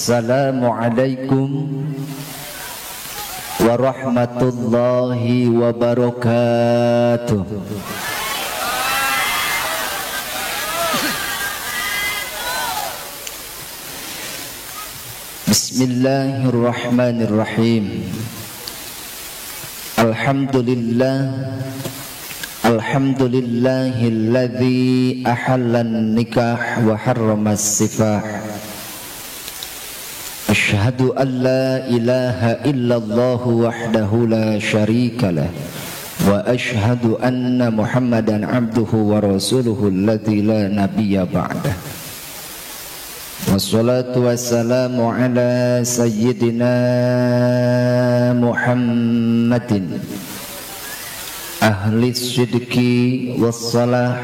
Assalamualaikum warahmatullahi wabarakatuh. Bismillahirrahmanirrahim. Alhamdulillah, alhamdulillahilladzi ahallan nikah wa harrama as-sifah. Ashhadu an la ilaha illallah wahdahu la syarika lah wa ashhadu anna Muhammadan abduhu wa rasuluhu alladzi la nabiyya ba'dah. Wassalatu wassalamu ala sayyidina Muhammadin ahli sidqi wassalah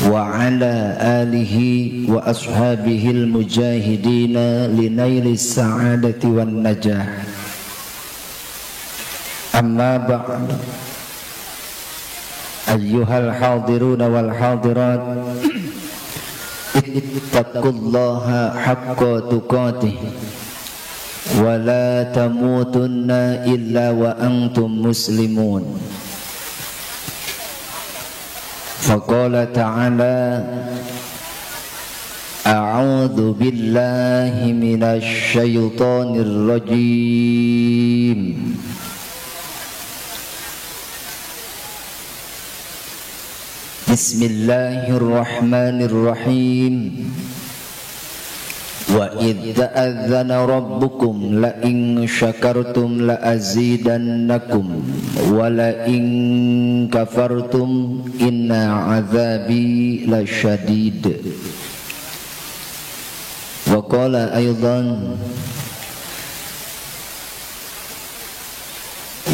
wa ala alihi wa ashabihil mujahidina linaili sa'adati wan najah. Amma ba'd. Ayyuhal hadiruna wal hadirat, ittaqullaha haqqa tuqatih wa la tamutunna illa wa antum muslimun. Faqala ta'ala, a'udzu billahi minasy syaithanir rajim. Bismillahirrahmanirrahim. Wa idz ta'adzana rabbukum la in syakartum la azidannakum wa la in kafartum inna azabi lasyadid. Wa qala aidan,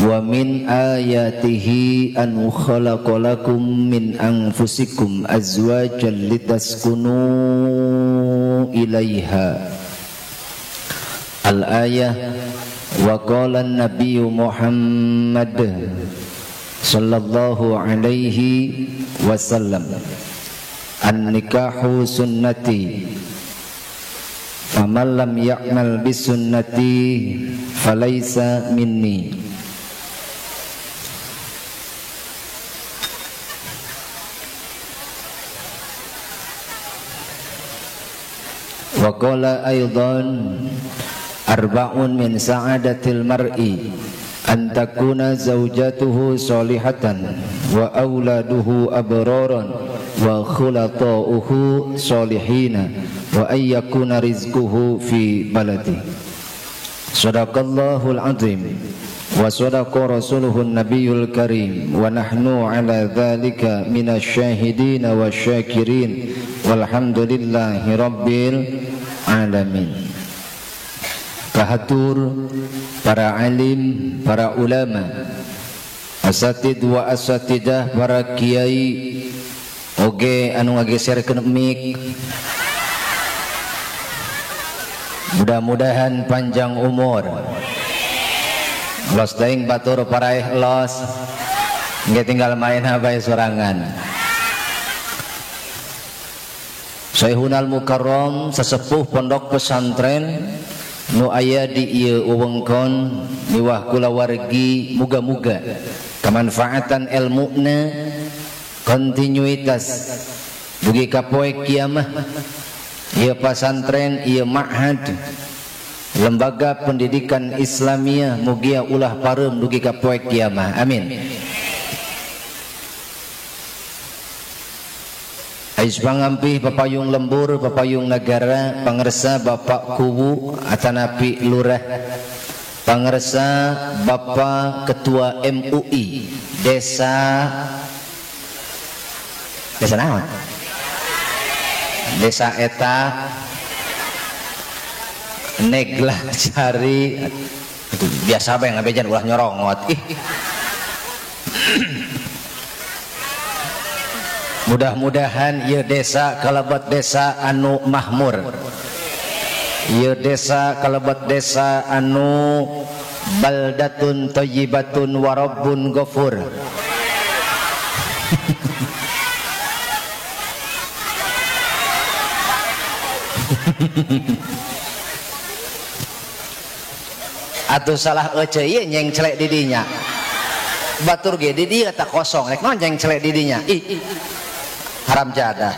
wa min ayatihi an khalaqalakum min anfusikum azwajan litaskunu ilaiha. Al-ayah. Wa qala an-nabiyyu Muhammad sallallahu alaihi wasallam, an-nikahu sunnati faman lam ya'mal bisunnati falaysa minni. Wa qala aidan, arba'un min sa'adatil mar'i an takuna zawjatuhu solihatan wa auladuhu abraran wa khulata'uhu solihina wa ay yakuna rizquhu fi baladi. Sadaqallahul azim wa sadaqa rasuluhun nabiyul karim wa nahnu ala dhalika minasyahidin wa syakirin walhamdulillahi rabbil alamin. Kahatur para alim, para ulama, asatid wa asatidah, para kiai oge anu ngageserkeun mik, mudah-mudahan panjang umur. Los teuing batur paraeh los, nggih tinggal main bae sorangan. Syekhunal Mukarram, sesepuh pondok pesantren nu aya di ieu wewengkon miwah kulawargi, muga-muga kemanfaatan elmuna kontinuitas dugi ka poe kiamah. Ieu pasantren, ieu ma'had, lembaga pendidikan Islamiyah, mugia ulah pareum dugi ka poe kiamah. Amin. Ais pangampih papayung lembur, papayung negara, pangersa Bapak Kuwu atanapi Lurah, pangersa Bapak Ketua MUI Desa, desa naon? Desa eta Neglah Cari, biasa bae ngabejan ulah nyorongot. Ih. Mudah-mudahan ieu desa kalebet desa anu mahmur, ieu desa kalebet desa anu baldatun thayyibatun wa rabbun ghafur. Atuh salah ece ieu nyengcelek di dinya. Batur ge di dieu tak kosong rek naon nyengcelek di dinya. Ih. Haram jadah.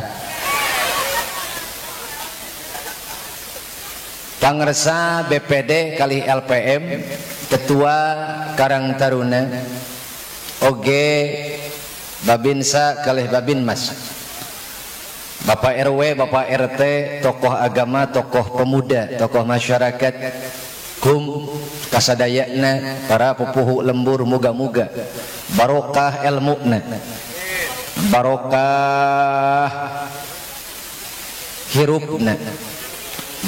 Pangersa BPD kali LPM, Ketua Karang Taruna, oge Babinsa kalih Babinmas, Bapak RW, Bapak RT, tokoh agama, tokoh pemuda, tokoh masyarakat, kum kasadayana, para pupuhu lembur, muga-muga barokah ilmuna, barokah hirupna,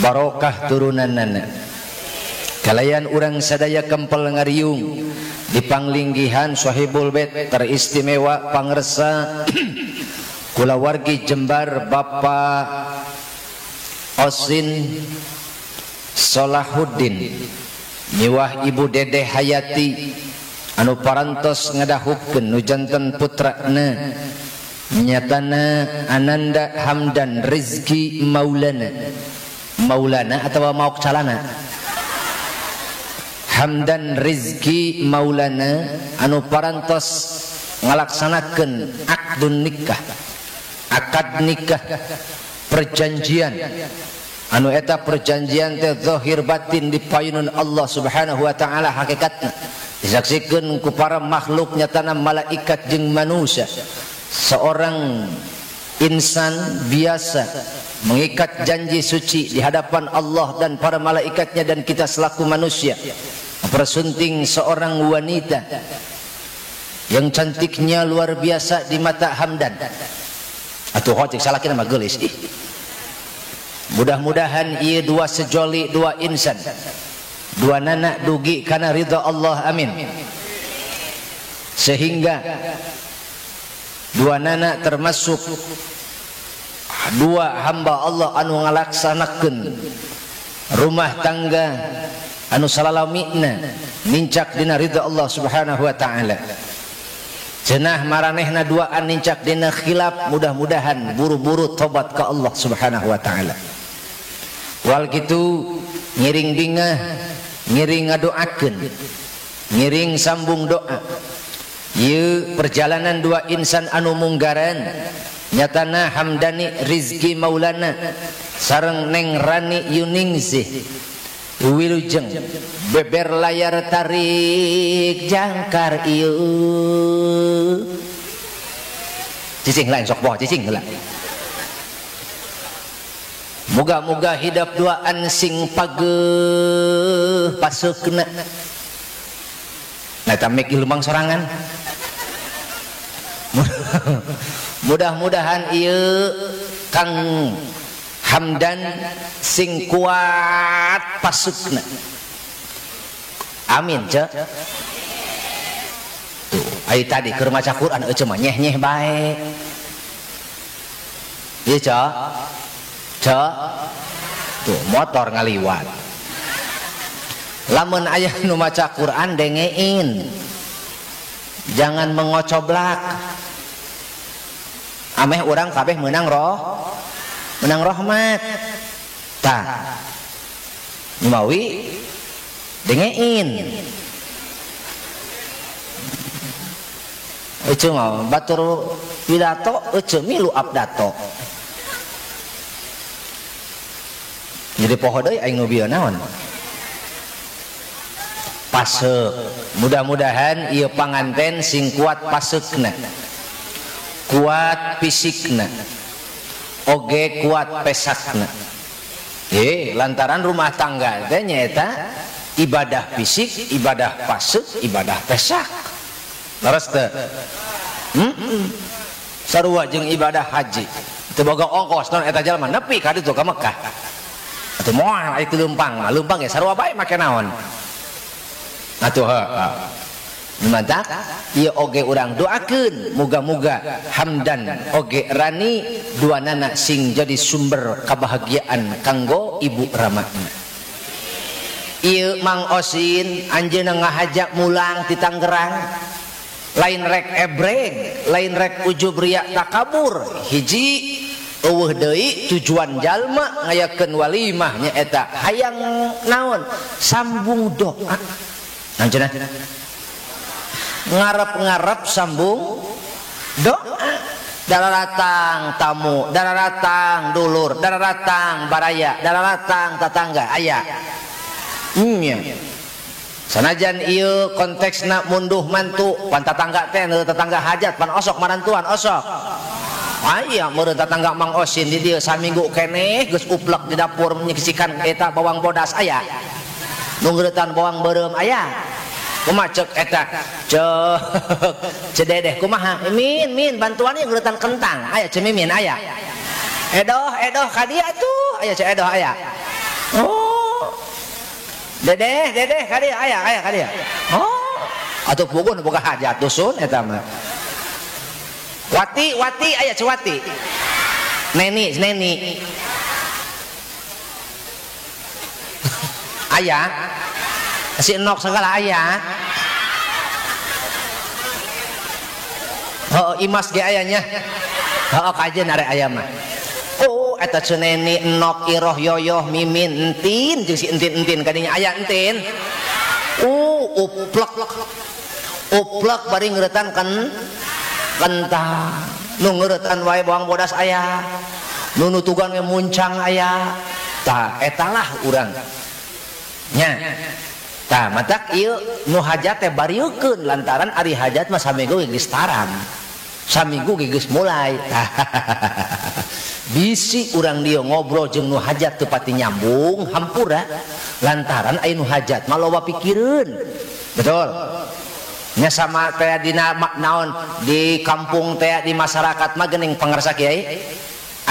barokah turunanana. Kalayan urang sadaya kempel ngariung di panglinggihan Sohibul Bait teristimewa pangersa kulawargi Jembar Bapak Osin Solahuddin miwah Ibu Dedeh Hayati anu parantos ngadahupkeun nu janten putrana nyatana Ananda Hamdan Rizki Maulana. Maulana atau mauk calana Hamdan Rizki Maulana anu parantos ngalaksanakeun akdun nikah, akad nikah, perjanjian anu eta perjanjian teh zahir batin di payunun Allah Subhanahu wa taala hakikatna disaksikeun ku para makhluk nyatana malaikat jeung manusia. Seorang insan biasa mengikat janji suci di hadapan Allah dan para malaikatnya dan kita selaku manusia, mempersunting seorang wanita yang cantiknya luar biasa di mata Hamdan. Atuh hocek salah kina mah geulis. Ih. Mudah-mudahan ieu dua sejoli, dua insan, dua nana dugi kana ridha Allah, amin. Sehingga dua nana termasuk dua hamba Allah anu ngalaksanakeun rumah tangga anu salalamina nincak dina ridha Allah Subhanahu wa taala. Cenah maranehna duaan nincak dina khilaf, mudah-mudahan buru-buru tobat ke Allah Subhanahu wa taala. Wal kitu ngiring bingah, ngiring ngadoakeun, ngiring sambung doa. Ieu perjalanan dua insan anu munggaran nyatana Hamdani Rizki Maulana sareng Neng Rani Yuningsih wilujeng beber layar tarik jangkar ieu. Cicing lain sok boh cicing heula. Muga-muga hidup duaan sing pageuh paseukna. Nah tamek ilmang sorangan. Mudah-mudahan ieu Kang Hamdan sing kuat pasukna. Amin ce. Tuh, ai tadi keur maca Quran eueuh mah nyeh-nyeh bae. Ieu ce. Ce. Tuh motor ngaliwat. Lamun aya nu maca Quran dengein. Jangan mengocoblak. Ameh urang kabeh meunang roh, menang rahmat. Tah. Mawi dengein. Ece mah batur pidato ece milu abdato. Jadi poho deui aing nu bieu naon. Paseuk. Mudah-mudahan ieu panganten sing kuat paseukna. Kuat fisikna. Oge kuat pesakna. Lantaran rumah tangga teh nyaeta ibadah fisik, ibadah paseuk, ibadah pesak. Leres teu? Sarua jeung ibadah haji. Teu boga ongkos naon eta jalma nepi ka ditu ka Mekah. Atuh moal aya teu leumpang mah, leumpang ge sarua bae make naon. Atuh heuh. Mantap, ieu oge urang doakeun muga-muga Hamdan oge Rani dua nana sing jadi sumber kebahagiaan kanggo ibu ramana. Ieu Mang Osin anjeunna ngahaja mulang ti Tangerang, lain rek ebreg, lain rek ujub riya takabur, hiji Eueuh deui tujuan jalma ngayakeun walimah nyaeta hayang naon sambung doa. Naon cenah? Ngarep-ngarep sambung doa. Dararatang tamu, dararatang dulur, dararatang baraya, dararatang tatangga aya. Nya. Sanajan ieu konteksna munduh mantu, pan tatangga teh tetangga hajat, pan osok marantuan osok. Aya meureun tatangga Mang Osin di dieu saminggu keneh geus uplek di dapur menyaksikan eta bawang bodas aya. Nu ngeuretan bawang beureum aya. Kumaha ceuk eta? Ceuk cededeh kumaha? Min min bantuan ieu ngeuretan kentang aya Ceu Mimin aya. Edoh edoh ka dieu atuh aya Ceu Edoh aya. Oh. Dedeh dedeh ka dieu aya aya ka dieu. Oh. Atuh puguh nu boga hajat dusun eta mah. Wati wati aya Ceu Wati. Neni neni. Aya. Si enok segala aya. Oh, imas ge ayanya. Oh, kajen are aya mah. Oh, eta Ceu Neni, enok, iroh, yoyoh, mimin, entin jeung si entin-entin kadinya aya entin. Uplek. Uplek bari ngeuretan kan kentang. Nu ngeuretan wae bawang bodas aya. Nu nutugan we muncang aya. Tah, eta lah urang. Nya. Tah matak ieu nu hajat teh barieukeun lantaran ari hajat mah saminggu geus taram. Saminggu geus mulai. Bisi urang dieu ngobrol jeung nu hajat teu pati nyambung hampura lantaran aya nu hajat mah loba pikireun. Betul. Nya sama teh dina naon di kampung teh di masyarakat mah geuning pangarsa kiai.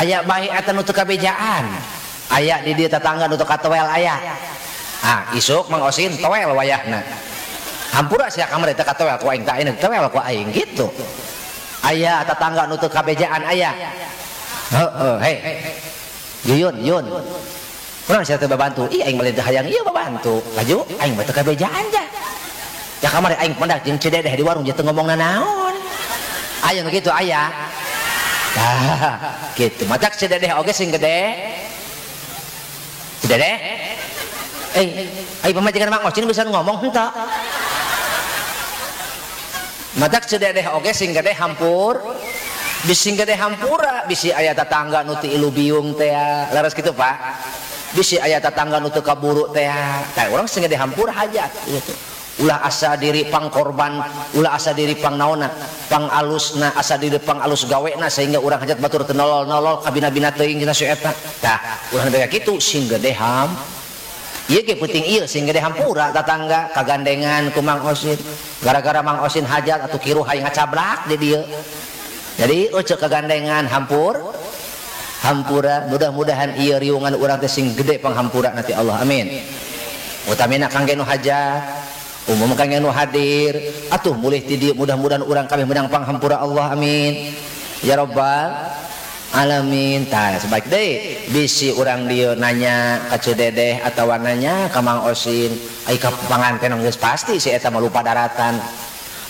Aya bae eta nu teu kabejaan. Aya di dieu tetangga nu teu katoel aya. Ah, isuk Mang Osin toel wayahna. Hampura sia kamari teu katoel ku aing tah ayeuna toel ku aing gitu. Aya tetangga nu teu kabejaan aya. Heeh, hei. Yun, yun. Urang sia teu babantu. Ih aing mah teu hayang ieu babantu. Laju aing mah teu kabejaan ja. Ya kamari aing pendak jeung Ceu Dedeh di warung jeung teu ngomong nanaon. Aya nu kitu aya. Tah, kitu. Matak Ceu Dedeh oge sing gede. Ceu Dedeh. Ai pamajikan Mang Osin bisa ngomong henteu. Matak Ceu Dedeh oge sing gede hampur, bisi gede hampura, bisi aya tatangga nu teu ilu biung teh. Leres kitu, Pak. Bisi aya tatangga nu teu kaburu teh. Tah urang sing gede hampur hajat gitu. Ulah asa diri pang korban, ulah asa diri pang naonna, pang alusna, asa diri pang alus gawena sehingga urang hajat batur teu nolol-nolol kabina-bina teuing dina si eta. Tah, urang teh kitu sing gede ham. Ieu ge penting ieu sing gede hampura tatangga kagandengan ku Mang Osin. Gara-gara Mang Osin hajat atuh kiruh hayang ngacablak di dieu. Jadi euceuk kagandengan hampur hampura, mudah-mudahan ieu riungan urang teh sing gede panghampura nanti Allah. Amin. Utamina kangge nu hajat, umum kangge nu hadir, atuh mulih ti dieu mudah-mudahan urang kabeh menang panghampura Allah. Amin. Ya rabbal alamin. Tah sebaik deui bisi urang dieu nanya ka Ceu Dedeh atawa nanya ka Mang Osin, ai ka panganten geus pasti si eta mah lupa daratan.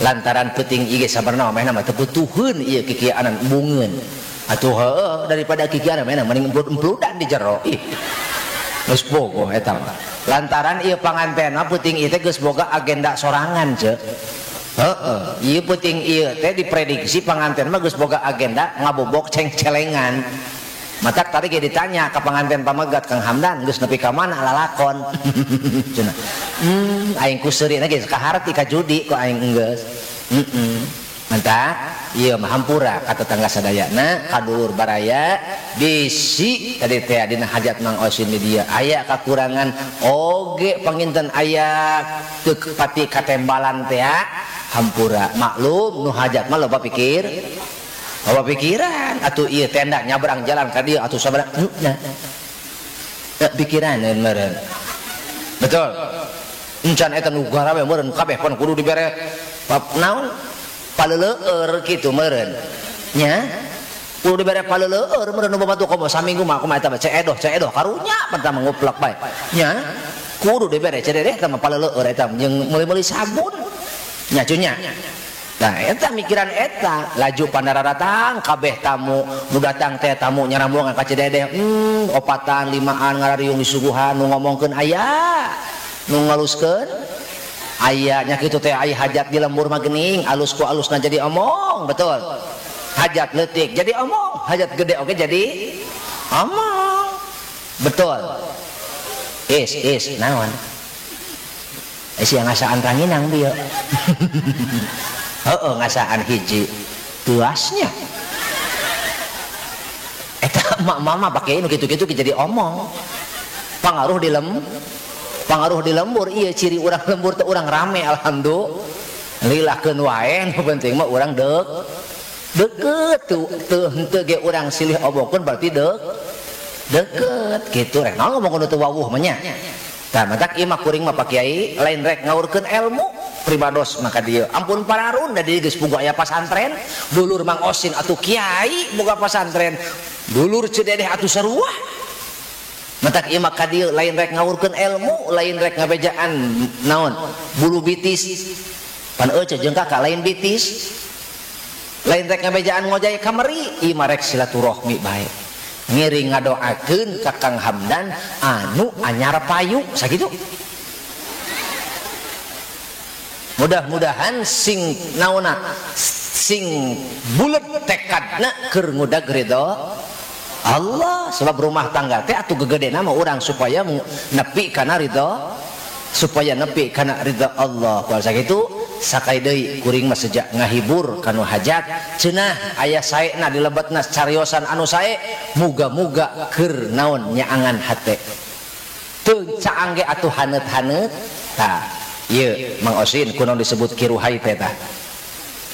Lantaran peuting ieu sabarna mah mah teu butuheun ieu kikieuanan embungeun. Atuh heueuh daripada kikieuanan mah mending emplut-empludan di jero. Ih. Geus bogoh eta mah. Lantaran ieu panganten mah peuting ieu teh geus boga agenda sorangan, Ceu. Heeh, ieu peuting ieu teh diprediksi panganten mah geus boga agenda ngabobok cengcelengan. Matak tadi ge ditanya ka panganten pamegat Kang Hamdan geus nepi ka mana lalakon. Cenah. Aing ku seurina geus kaharti ka judi ku aing enggeus. Heeh. Mantap, ieu mah hampura ka tetangga sadayana, ka dulur baraya, bisi tadi teh dina hajat Mang Osin di dieu aya kakurangan oge panginten aya teu pati katembalan teh hampura. Maklum nu hajat mah loba pikir. Loba pikiran atuh ieu tenda nyabrang jalan ka dieu atuh sabarang nya. Pikiran meureun. Betul. Encan eta nu garawe meureun kabeh pan kudu dibere bab naon? Paleleur kitu meureun. Nya kudu dibere paleleur meureun nu babatu komo saminggu mah kumaha eta mah Ceu Edoh karunya pertama nguplek bae. Nya kudu dibere Ceu Dedeh eta mah paleleur eta jeung meuli-meuli sabun. Nya cunya. Nah eta mikiran eta laju pandararatang kabeh tamu nu datang teh tamu nyarambungan ka Ceu Dedeh opatan limaan ngarariung disuguhan nu ngomongkeun aya nu ngaluskeun aya nya kitu teh aya hajat di lembur mah geuning alus ku alusna jadi omong betul hajat leutik jadi omong hajat gede oge jadi omong betul is naon sia ngasaan ranginang bieu. Heeh ngasaan hiji tuasnya eta mak mama pake nu kitu-kitu jadi omong pangaruh di pangaruh di lembur iya ciri urang lembur teh urang rame alhamdulillah keun wae nu penting mah urang deket tuh teu henteu ge urang silih obongkeun berarti deket kitu rek naon ngomongkeun teu wawuh mah nya. Tah matak ieu mah kuring mah Pak Kiai lain rek ngaurkeun ilmu pribados maka dieu ampun pararun da dieu geus boga aya pasantren dulur Mang Osin atuh kiai boga pasantren dulur Ceu Dedeh atuh saruah matak ieu mah ka dieu lain rek ngaurkeun ilmu lain rek ngabejaan naon bulu bitis pan eueuh jeung kakak lain bitis lain rek ngabejaan ngojay kamari ieu mah rek silaturahmi bae ngiring ngadoakeun ka Kang Hamdan anu anyar payu sakitu. Mudah-mudahan sing naona sing bulet tekadna keur ngudag ridho Allah sebab rumah tangga teh atuh gegedena mah urang supaya nepi kana ridho supaya nepi kana ridho Allah. Kual sakitu sakai deui kuring mah sejak ngahibur kanu hajat cenah aya saena di lebetna cariosan anu sae muga-muga keur naon nyaangan hate teu caang ge atuh haneut-haneut tah ieu Mang Osin kunaon disebut kiruhai teh tah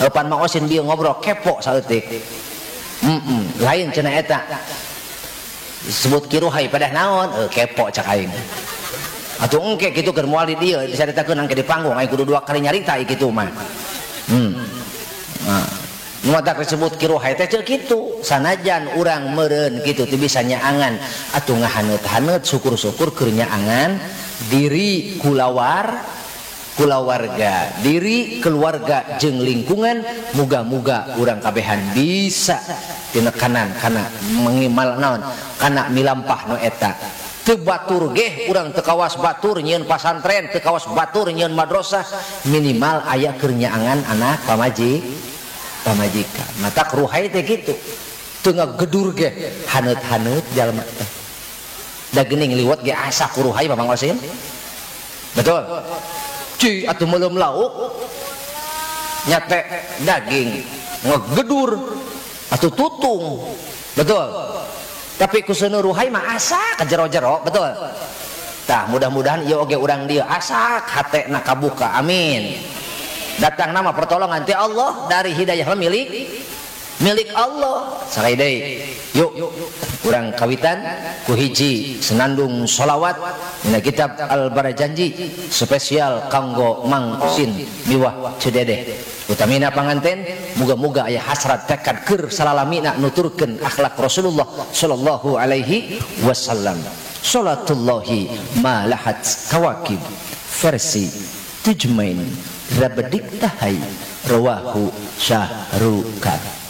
eupan Mang Osin bieu ngobrol kepo saeutik lain cenah eta disebut kiruhai padah naon kepo cak aing atuh engke kitu keur moal di dieu dicaritakeun engke di panggung aing kudu dua kali nyarita kitu mah. Nah, nu matak disebut kiruhai teh ceu kitu sanajan urang meureun kitu teu bisa nyaangan atuh ngahaneut-haneut syukur-syukur keur nyaangan diri kulawarga diri keluarga jeung lingkungan muga-muga urang kabehan bisa tinekanan kana mengimal naon kana milampah nu eta teu batur geh urang teu kawas batur nyieun pasantren teu kawas batur nyieun madrasah minimal aya keur nyaangan anak pamajikan matak ruhai teh kitu teu ngagedur geh haneut-haneut jalma teh da geuning liwat ge asa ku ruhai Mang Osin betul ci atuh meuleum lauk nyate daging ngegedur atuh tutung betul tapi kuseuneu ruhai mah asak ka jero-jero betul tah mudah-mudahan ieu oge urang dieu asak hatena kabuka amin datang nama pertolongan ti Allah dari hidayah milik Allah sakai deui yuk urang kawitan ku hiji senandung sholawat dina kitab Al-Barajanji spesial kanggo Mang Osin miwah Ceu Dedeh utamina panganten muga-muga aya hasrat tekad keur salalamina nuturkeun akhlak Rasulullah sallallahu alaihi wasallam. Salatullahi ma lahat kawakib versi Tujmain Rabedik Tahai rawahu Syahrukan.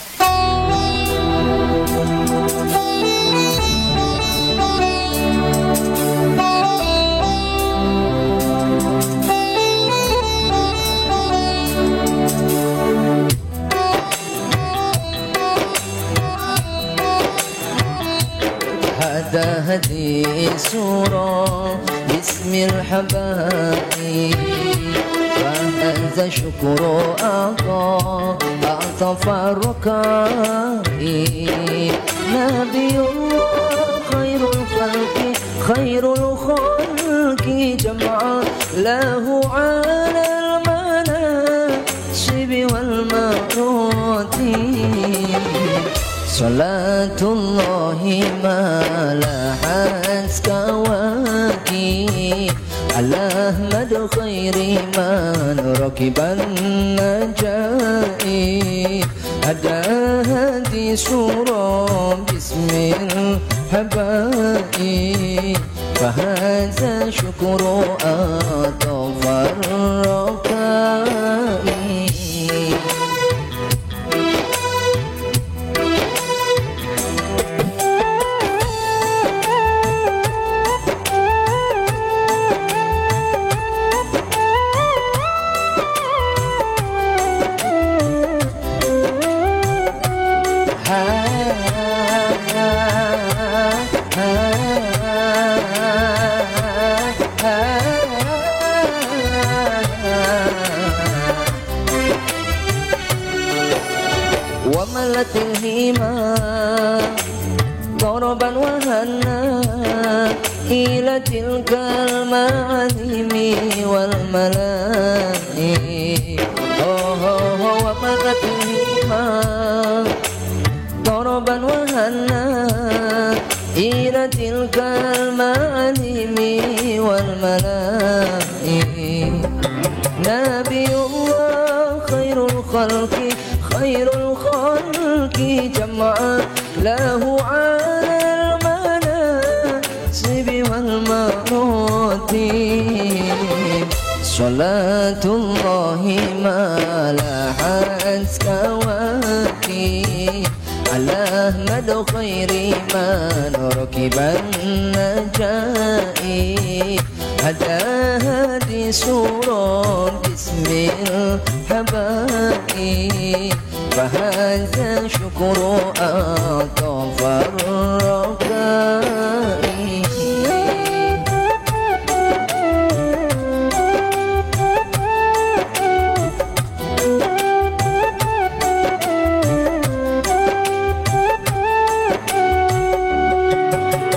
هذه سورة باسم الحبائب وهذا شكر أعطى الركائب نبي الله خير الخلق خير الخلق جمعا له على المناصب والمراتب صلاة الله ما لحت كواكب على أحمد خير من ركب النجائب هدى هذه سورة باسم الحبائب فهذا شكر أطف الركائب. وملت الهما ضربا وهنا إلى تلك المعالم والملائك وملت الهما ضربا وهنا إلى تلك المعالم والملائك نبي الله خير الخلق خير الخلق جمعا له على المناصب والمراتب صلاة الله ما لاحت كواكب على أحمد خير من ركب النجائب هذا هادي سورة باسم الحبائب فهذا شكر أعطى الركائب.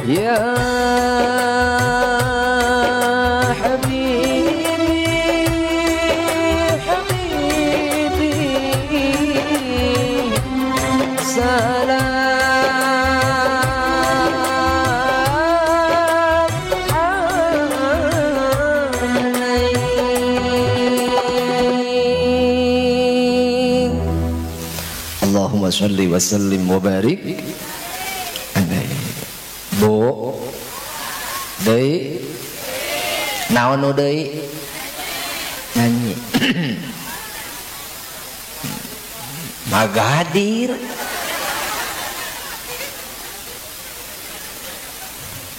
يا حبيبي حبيبي سلام عليك. اللهم صل وسلم وبارك عليه. Bu deui naon nu deui nyanyi magadir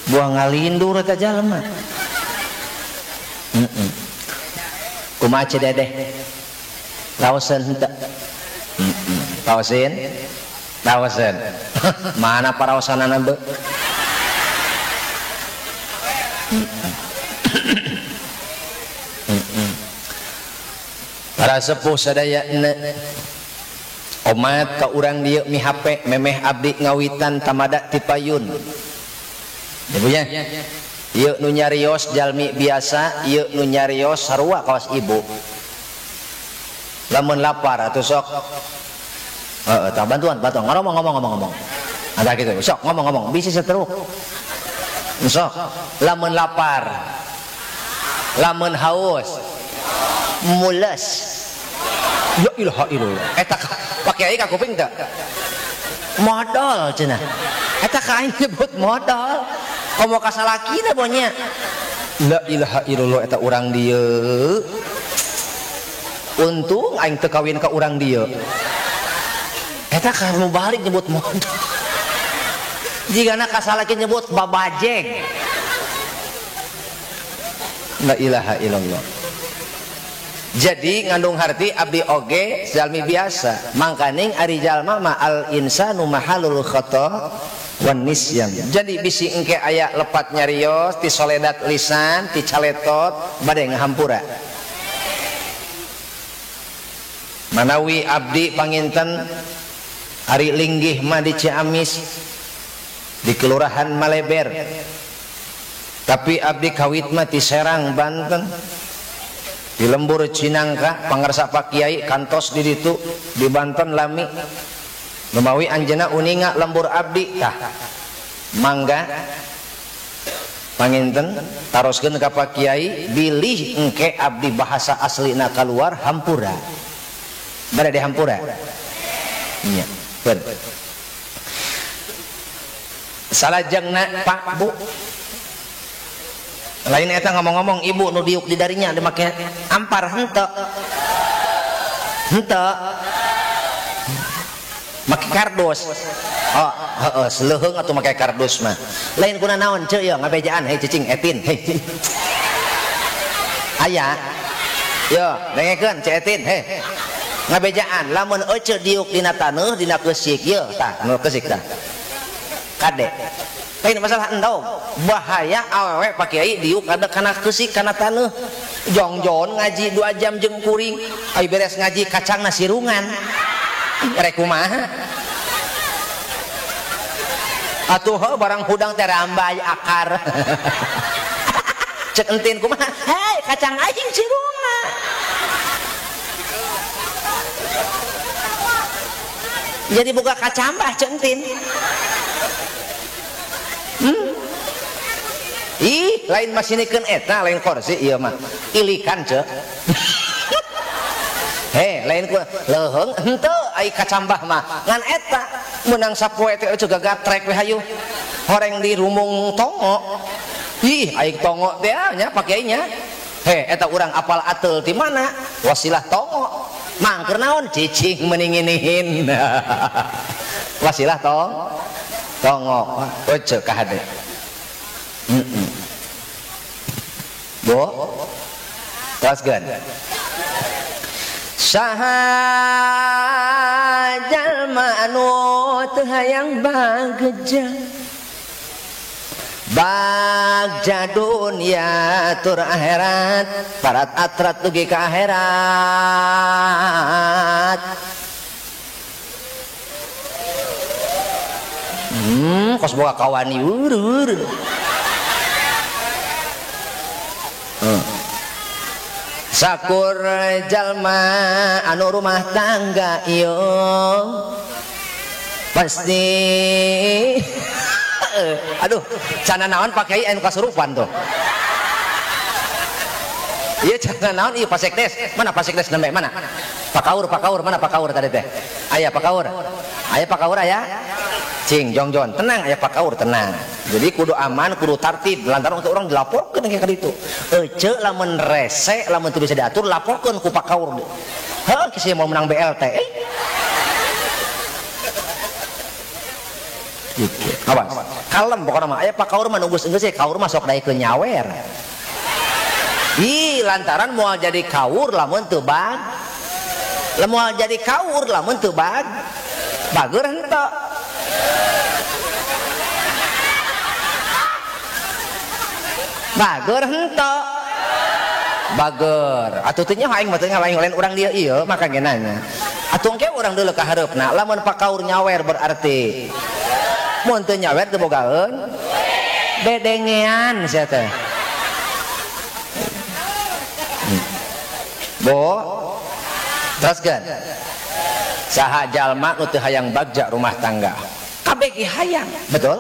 buang ngalindur eta jalma. Heeh. Kumaha ce dedeh raoseun henteu? Heeh. Raoseun? Raoseun. Mana paraosanana beu? Para sepuh sadayana omat ka urang dieu mi HP memeh abdi ngawitan tamada ti payun. Ibu nya ieu nu nyarios jalmi biasa, ieu nu nyarios sarua kawas ibu. Lamun lapar atuh sok heeh tah bantuan bantuan ngomong ngomong ngomong ngomong. Ada kitu sok ngomong ngomong bisi setruk. Sok lamun lapar, lamun haus, mules. Ya ilaha illallah. Eta pake ai ka kuping teu? Modal cenah. Eta ka aing nyebut modal. Komo ka salakina bonya. La ilaha illallah eta urang dieu. Untung aing teu kawin ka urang dieu. Eta ka nu balik nyebut modal. Jigana ka salaki nyebut babajeg. La ilaha illallah. Jadi ngandung harti abdi oge jalmi biasa. Mangkaning ari jalma ma al insanu mahalul khata wan nisyan. Jadi bisi engke aya lepat nyarios ti soledat lisan ti caletot bade ngahampura. Manawi abdi panginten ari linggih mah di Ciamis di Kelurahan Maleber. Tapi abdi kawit mah ti Serang Banten. Di lembur Cinangka pangarsa Pak Kiai kantos di ditu di Banten lami. Lumawi anjeunna uninga lembur abdi tah. Mangga panginten taroskeun ka Pak Kiai bilih engke abdi bahasa aslina kaluar hampura. Bade di hampura. Nya, beun. Salajengna Pak Bu. Lain eta ngomong-ngomong ibu nu diuk di darinya dimake ampar henteu. Henteu. Make kardus. Oh, heeh, leuheung atuh make kardus mah. Lain kuna naon ceu ieu ngabejaan hei cicing etin hei. Aya. Yo, dengekeun ceu etin hei. Ngabejaan lamun eceu diuk dina taneuh dina keusik ieu tah, nu keusik tah. Kade. Lain masalah endog, bahaya awewe Pak Kiai diuk ada kana keusik kana taneuh. Jongjon ngaji 2 jam jeung kuring, ai beres ngaji kacangna sirungan. Rek kumaha? Atuh barang hudang teh rambai akar. Cek entin kumaha? Hei, kacang aing cirunga. Jadi buka kacambah cek entin. Ih, lain masinikeun eta, lain kursi ieu mah. Ilikan cek. Hei, lain ku leuheung henteu ai kacambah mah. Ngan eta meunang sapoe teh juga gatrek we hayu. Horeng di rumung tongo. Ih, ai tongo teh nya pakainya. Hei, eta urang apal ateul ti mana? Wasilah tongo. Mangker naon cicing meninginihin. Wasilah tongo. Oce ka hade. Bu, teruskeun. Saha jalma anu teu hayang bagja, bagja dunia tur akhirat, parat atrat dugi ka akhirat. Kos boga kawani urur. Sakur jalma anu rumah tangga ieu pasti. Aduh, cana naon pakai anu kasurupan tuh. Iya cana naon ieu pasekdes. Mana pasekdes nembe mana? Pakaur, pakaur, mana pakaur tadi teh? Aya pakaur. Aya pakaur aya? Cing jongjon, tenang aya pakaur tenang. Jadi kudu aman, kudu tartib lantaran untuk orang dilaporkeun kayak kitu. Ece lamun rese, lamun teu bisa diatur laporkeun ku pakaur. Heuh, kieu mau menang BLT. Gitu. Awas. Kalem pokokna mah aya pakaur mah nunggu geus kaur mah sok daekeun nyawer. Ih, lantaran moal jadi kaur lamun teu bag. Lamun jadi kaur lamun teu bag. Bager henteu. Bager henteu. Bager. Atuh teh nya aing mah teu lain lain urang dieu ieu maka ge nanya. Atuh engke urang deuleu ka hareupna lamun pakaur nyawer berarti mun teu nyawer teu bogaeun dedengean sia teh. Bo, teruskeun. Saha jalma nu teu hayang bagja rumah tangga. Kabeh ge hayang, betul?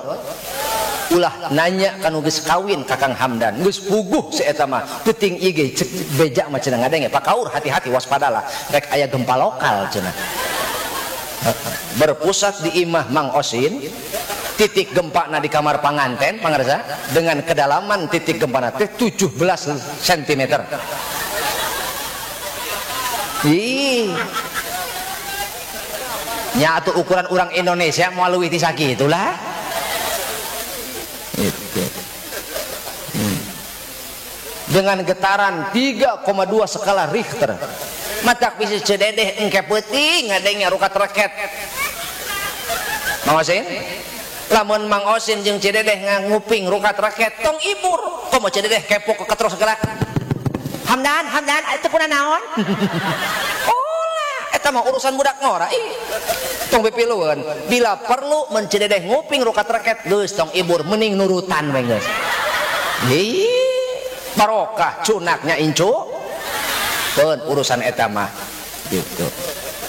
Ulah nanya kanu geus kawin Kakang Hamdan, geus puguh si eta mah. Teuting ieu ge cek beja mah cenah ngadenge. Pakaur hati-hati waspadalah, rek aya gempa lokal cenah. Berpusat di imah Mang Osin, titik gempana di kamar panganten pangarsa dengan kedalaman titik gempana teh 17 cm. Ih. Nya atuh ukuran orang Indonesia moal leuwih ti sakitu lah. Gitu. Dengan getaran 3,2 skala Richter. Matak bisi cededeh engke peuting ngadenge rukat reket. Mang Osin? Lamun Mang Osin jeung cededeh nguping rukat reket tong ibur. Komo cededeh kepo ke terus segala. Hamdan, Hamdan, itu puna naon? Olah, eta mah urusan budak ngora. Ih, tong pipilueun. Bila perlu mencededeh nguping rukat reket geus tong ibur mending nurutan we geus. Ih, barokah cunaknya incu. Pun urusan eta mah gitu.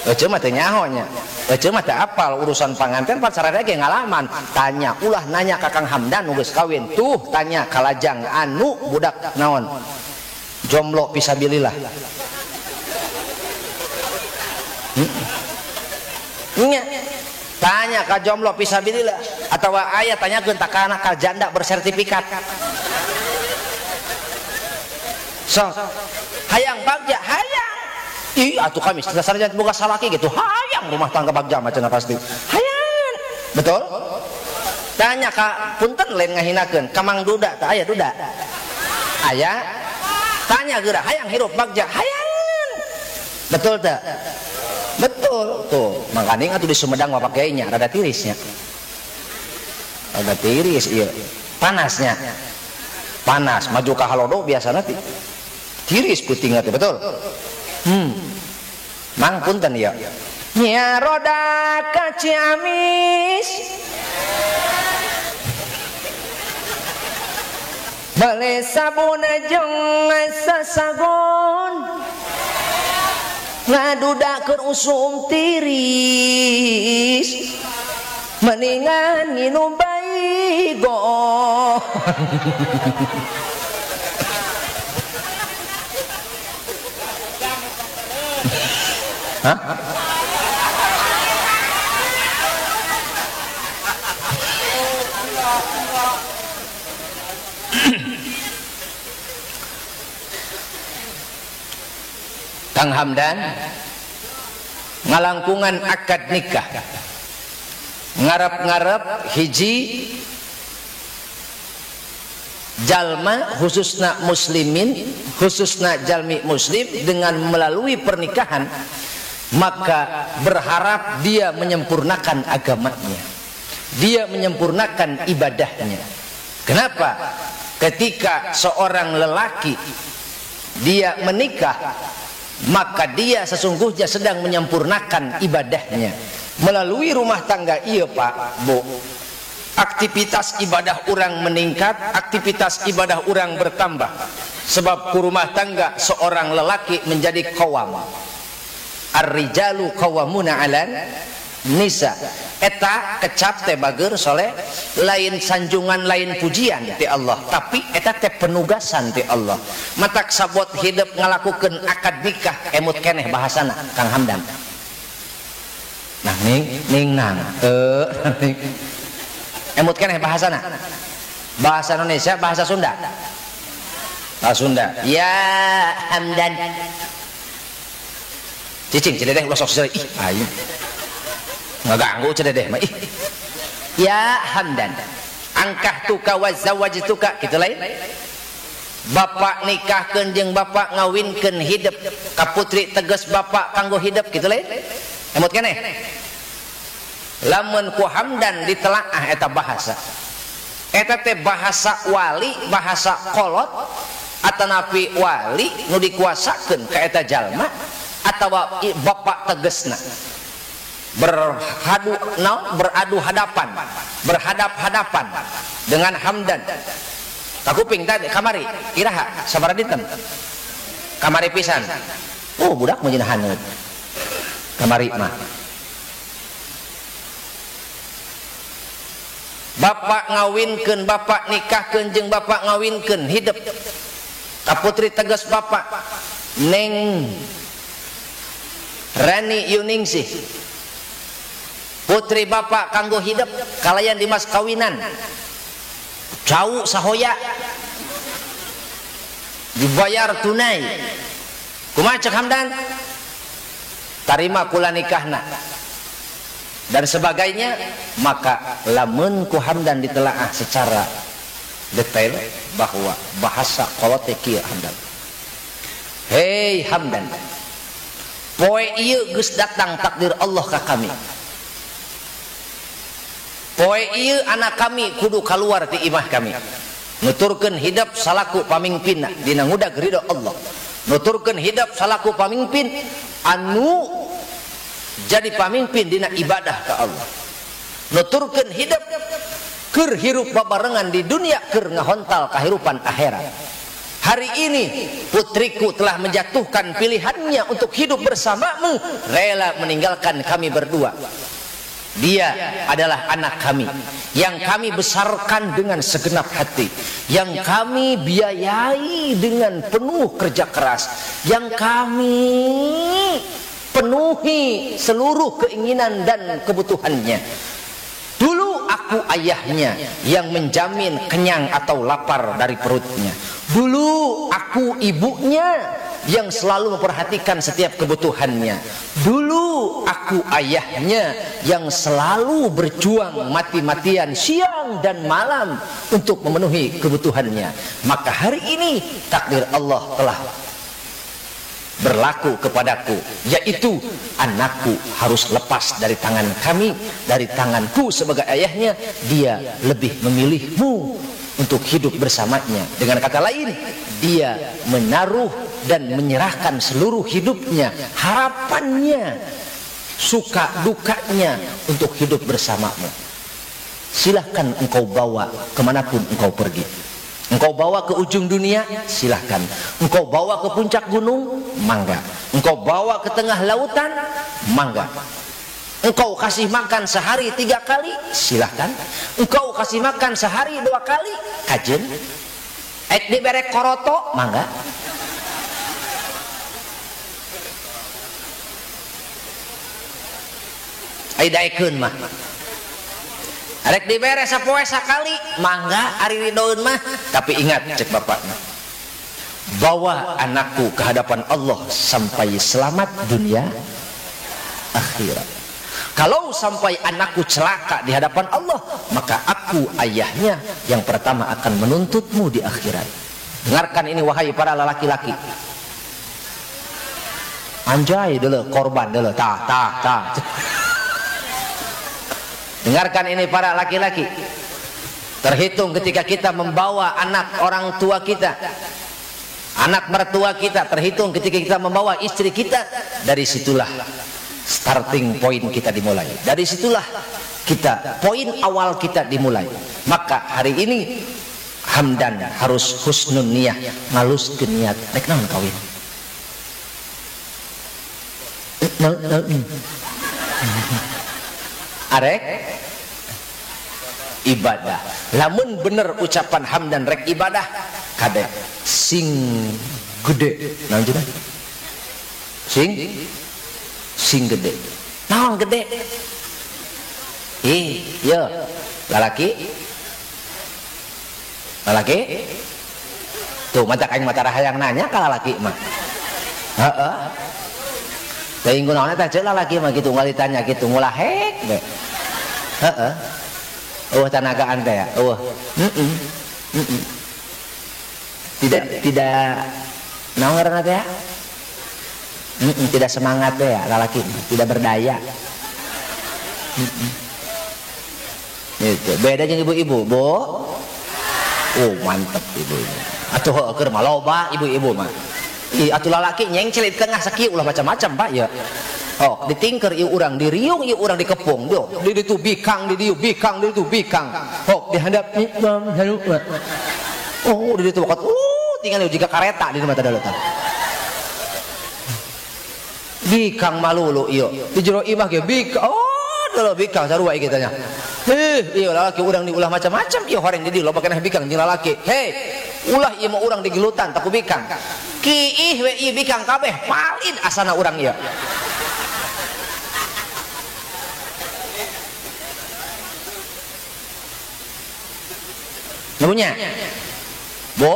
Ece mah teu nyaho nya. Ece mah teu apal urusan panganten pan sararea ge ngalaman. Tanya, ulah nanya ka Kang Hamdan nu geus kawin. Tuh tanya ka lajang anu budak naon? Jomblo pisabilillah. Nya. Tanya ka jomblo pisabilillah atawa aya tanyakeun ta kana ka janda bersertifikat. So, hayang bagja, hayang. Ih, atuh kami dasarnya boga salaki gitu. Hayang rumah tangga bagja mah cenah pasti. Hayang. Betul? Tanya ka punten lain ngahinakeun, ka Mang Duda tah aya duda. Aya. Tanya geura hayang hirup bagja, hayang. Betul teu? Betul tuh. Mangkaning atuh di Sumedang mah pakainya rada tirisnya. Rada tiris ieu. Panasnya. Panas, maju ka halodo biasana tiris putingna teh, betul? Mang punten ya. Nya roda ka Ciamis. Bale sabuna jeung sasagon ngadudakeun usum tiris mendingan nginum baygon. Hah? Kang Hamdan ngalangkungan akad nikah ngarep-ngarep hiji jalma khususna muslimin, khususna jalmi muslim dengan melalui pernikahan maka berharap dia menyempurnakan agamanya, dia menyempurnakan ibadahnya. Kenapa? Ketika seorang lelaki dia menikah, maka dia sesungguhnya sedang menyempurnakan ibadahnya melalui rumah tangga. Iya Pak, Bu, aktivitas ibadah orang meningkat, aktivitas ibadah orang bertambah. Sebab ku rumah tangga seorang lelaki menjadi qawam. Ar-rijalu qawwamuna 'alan nisa. Eta kecap teh bager soleh, lain sanjungan lain pujian ti Allah, tapi eta teh penugasan ti Allah. Matak sabot hidup ngalakukeun akad nikah emut keneh bahasana Kang Hamdan. Nah ning ning nang emut keneh bahasana. Bahasa Indonesia, bahasa Sunda. Bahasa Sunda. Ya Hamdan. Cicing cededeh ulah sok ih aing. Ngaganggu cededeh mah ih. Ya Hamdan. Angkah tuka wa zawajtuka kitu lain. Bapak nikahkeun jeung bapak ngawinkeun hidup ka putri tegas bapak kanggo hidup kitu lain. Emut keneh. Lamun ku Hamdan ditelaah eta bahasa. Eta teh bahasa wali, bahasa kolot atanapi wali nu dikuasakeun ka eta jalma atawa bapak tegesna. Beradu hadapan, berhadap-hadapan dengan Hamdan. Kakuping tadi kamari iraha sabaraha dinten? Kamari pisan. Oh budak mah jeung haneut. Kamari mah. Bapak ngawinkeun, bapak nikahkeun jeung bapak ngawinkeun hidup. Ka putri tegas bapak Neng Rani Yuningsih. Putri bapak kanggo hidup kalayan dimas kawinan. Cau sahoya dibayar tunai. Kumaha cek Hamdan? Tarima kula nikahna dan sebagainya. Maka lamun ku Hamdan ditelaah secara detail bahwa bahasa kolote kieu Hamdan. Hei Hamdan, poe ieu geus datang takdir Allah ka kami. Poe ieu anak kami kudu kaluar ti imah kami. Nuturkeun hidup salaku pamimpinna dina ngudag ridho Allah. Nuturkeun hidup salaku pamimpin anu jadi pamimpin dina ibadah ka Allah. Nuturkeun hidup keur hirup babarengan di dunia keur ngahontal kahirupan akhirat. Hari ini putriku telah menjatuhkan pilihannya untuk hidup bersamamu, rela meninggalkan kami berdua. Dia adalah anak kami yang kami besarkan dengan segenap hati, yang kami biayai dengan penuh kerja keras, yang kami penuhi seluruh keinginan dan kebutuhannya. Dulu aku ayahnya yang menjamin kenyang atau lapar dari perutnya. Dulu aku ibunya yang selalu memperhatikan setiap kebutuhannya. Dulu aku ayahnya yang selalu berjuang mati-matian siang dan malam untuk memenuhi kebutuhannya. Maka hari ini takdir Allah telah berlaku kepadaku, yaitu anakku harus lepas dari tangan kami, dari tanganku sebagai ayahnya. Dia lebih memilihmu untuk hidup bersamanya. Dengan kata lain, dia menaruh dan menyerahkan seluruh hidupnya, harapannya, suka dukanya untuk hidup bersamamu. Silahkan engkau bawa kemanapun engkau pergi. Engkau bawa ke ujung dunia, silahkan. Engkau bawa ke puncak gunung, mangga. Engkau bawa ke tengah lautan, mangga. Engkau kasih makan sehari 3 kali, silahkan. Engkau kasih makan sehari 2 kali, kajen. Ek dibere koroto, mangga. Ai daekeun mah. Arek dibere sapoe sakali, mangga ari ridoeun mah. Tapi ingat cek bapakna, bawa anakku ke hadapan Allah sampai selamat dunia akhirat. Kalau sampai anakku celaka di hadapan Allah, maka aku ayahnya yang pertama akan menuntutmu di akhirat. Dengarkan ini wahai para lelaki-laki. Anjay dulu, korban dulu, ta ta ta. Dengarkan ini para laki-laki. Terhitung ketika kita membawa anak orang tua kita, anak mertua kita, terhitung ketika kita membawa istri kita, dari situlah starting point kita dimulai. Dari situlah kita, poin awal kita dimulai. Maka hari ini Hamdan harus husnun niyah, ngaluskeun niat. Rek naon kawin? Arek ibadah. Lamun bener ucapan Hamdan rek ibadah, kadek sing gede. Naon cenah? Sing gede. Naon gede? Ih, yo, lalaki. Lalaki? Tuh mata aing mata hayang nanya ka lalaki mah. Heeh. Teuing kunaon eta ceuk lalaki mah kitu unggal ditanya kitu ngulah hek we. Heeh. Eueuh tanagaan teh ya, eueuh. Heeh. Heeh. Tidak naon ngaranna teh ya? Tidak semangat deh ya lalaki, tidak berdaya. Itu beda jeung ibu-ibu, Bu. Oh, mantep ibu-ibu. Atuh keur mah loba ibu-ibu mah. Ih, atuh lalaki nyengcel di tengah sakieu ulah macam-macam, Pak ya. Oh, ditingker ieu urang, diriung ieu urang dikepung. Duh, di ditu bikang, di dieu bikang, di ditu bikang. Oh, dihandap. Oh, di ditu wakat. Tinggal jika kareta di mata daleutan. Bikang malulu ieu. Di jero imah ge bikang. Oh, dulu bikang sarua ieu tanya. Heh, ieu lalaki urang diulah macam-macam ieu horeng di dieu loba keneh bikang jeung lalaki. Hei, ulah ieu mah urang digelutan tak ku bikang. Kiih we ieu bikang kabeh palid asana urang ieu. Punya? Bo?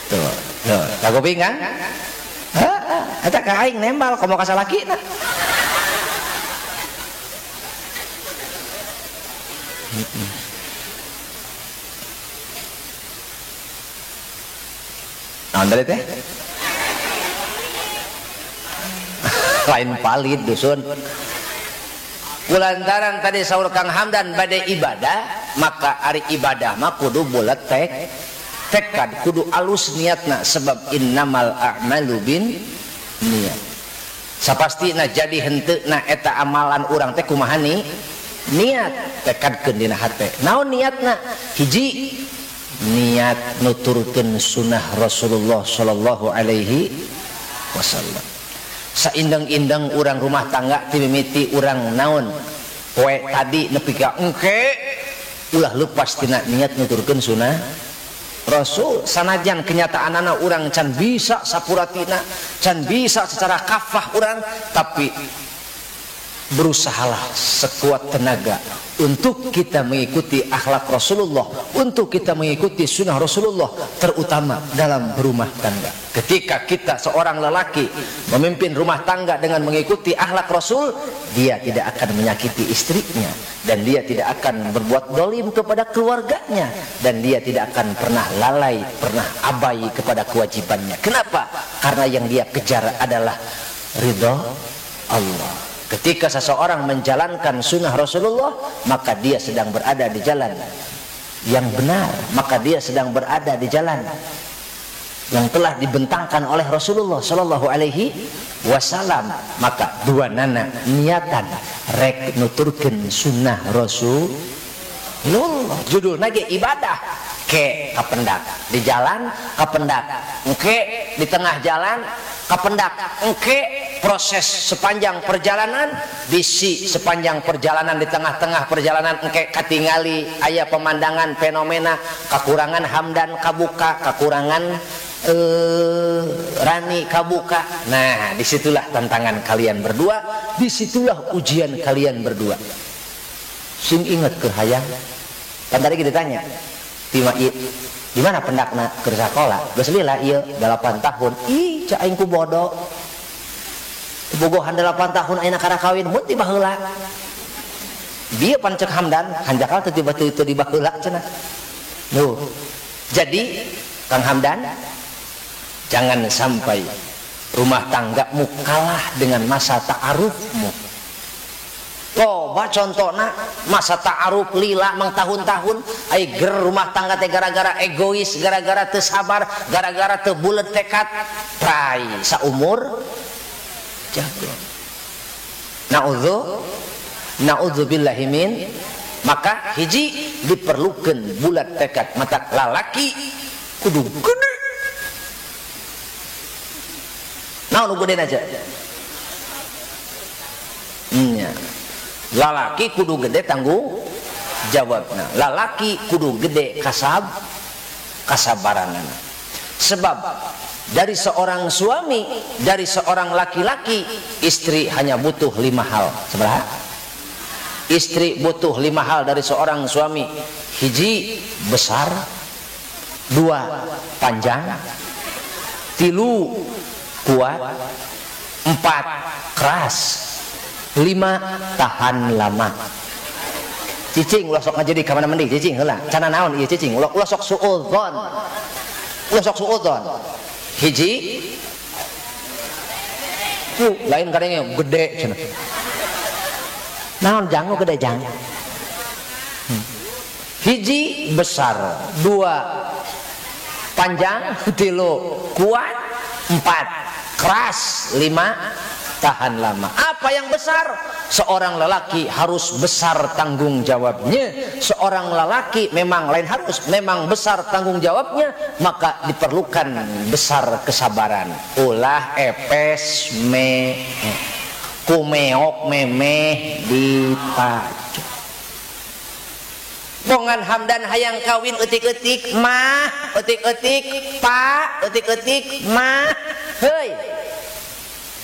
Tuh, tuh, kagoping kan? Heeh, eta ka aing nembal komo ka salakina. Naon tadi teh? Lain palid dusun. Kulantaran tadi saur Kang Hamdan bade ibadah, maka ari ibadah mah kudu bulat tekad, kudu alus niatna, sebab innamal a'malu bin niat. Sapastina jadi henteuna eta amalan urang teh kumaha ni? Niat, tekadkeun dina hate. Naon niatna? Hiji, niat nuturkeun sunah Rasulullah sallallahu alaihi wasallam. Saindang-indang urang rumah tangga ti mimiti urang naon poe tadi nepi ka engke ulah lepas tina niat nuturkeun sunah Rasul. Sanajan kenyataanana urang can bisa sapuratina, can bisa secara kafah urang, tapi berusahalah sekuat tenaga untuk kita mengikuti akhlak Rasulullah, untuk kita mengikuti sunnah Rasulullah, terutama dalam berumah tangga. Ketika kita seorang lelaki memimpin rumah tangga dengan mengikuti akhlak Rasul, dia tidak akan menyakiti istrinya, dan dia tidak akan berbuat dolim kepada keluarganya, dan dia tidak akan pernah lalai, pernah abai kepada kewajibannya. Kenapa? Karena yang dia kejar adalah ridho Allah. Ketika seseorang menjalankan sunnah Rasulullah, maka dia sedang berada di jalan yang benar, maka dia sedang berada di jalan yang telah dibentangkan oleh Rasulullah Shallallahu Alaihi Wasallam. Maka dua nana niatan rek nuturkeun sunnah Rasulullah. Judulna ge ibadah ke kapendak di jalan, kapendak engke di tengah jalan, kapendak engke proses sepanjang perjalanan, bisi sepanjang perjalanan di tengah-tengah perjalanan engke katingali aya pemandangan fenomena kekurangan Hamdan kabuka, kekurangan Rani kabuka. Nah, disitulah tantangan kalian berdua, disitulah ujian kalian berdua. Sing inget ke hayang. Kan tadi kita tanya, di mana pendakna keur sakola? Geus lila ieu 8 tahun. Ih, cak aing ku bodoh. Bogohan 8 tahun ayeuna kana kawin mun ti baheula. Bieu pan cek Hamdan, hanjakal teu tiba-tiba di baheula cenah. Nuh. Jadi Kang Hamdan, jangan sampai rumah tanggamu kalah dengan masa ta'arufmu. Coba contohna masa ta'aruf lila mang tahun-tahun ai ger rumah tangga teh gara-gara egois, gara-gara teu sabar, gara-gara teu bulet tekad, prai saumur jago. Na'udzubillahi min. Maka hiji diperlukan bulat tekad, mata lalaki kudu gede. Naon nu gede aja? Nya. Lalaki kudu gede tanggung jawabna. Lalaki kudu gede kasabaranana. Sebab dari seorang suami, dari seorang laki-laki, istri hanya butuh 5 hal. Seberapa? Istri butuh 5 hal dari seorang suami. Hiji, besar. 2, panjang. 3, kuat. 4, keras. 5, tahan lama. Cicing ulah sok ngajadi ka mana mending cicing heula. Cana naon ieu cicing? Ulah sok suudzon. Ulah sok suudzon. Hiji lain kadenge gede cenah. Naon jang gede jang? Hiji besar, 2 panjang, 3 kuat, 4 keras, 5 tahan lama. Apa yang besar? Seorang lelaki harus besar tanggung jawabnya. Seorang lelaki memang lain harus, memang besar tanggung jawabnya, maka diperlukan besar kesabaran. Ulah epes me kumeok memeh dipacu. Bongan Hamdan hayang kawin eutik-eutik mah, eutik-eutik pak, eutik-eutik mah. Heuy.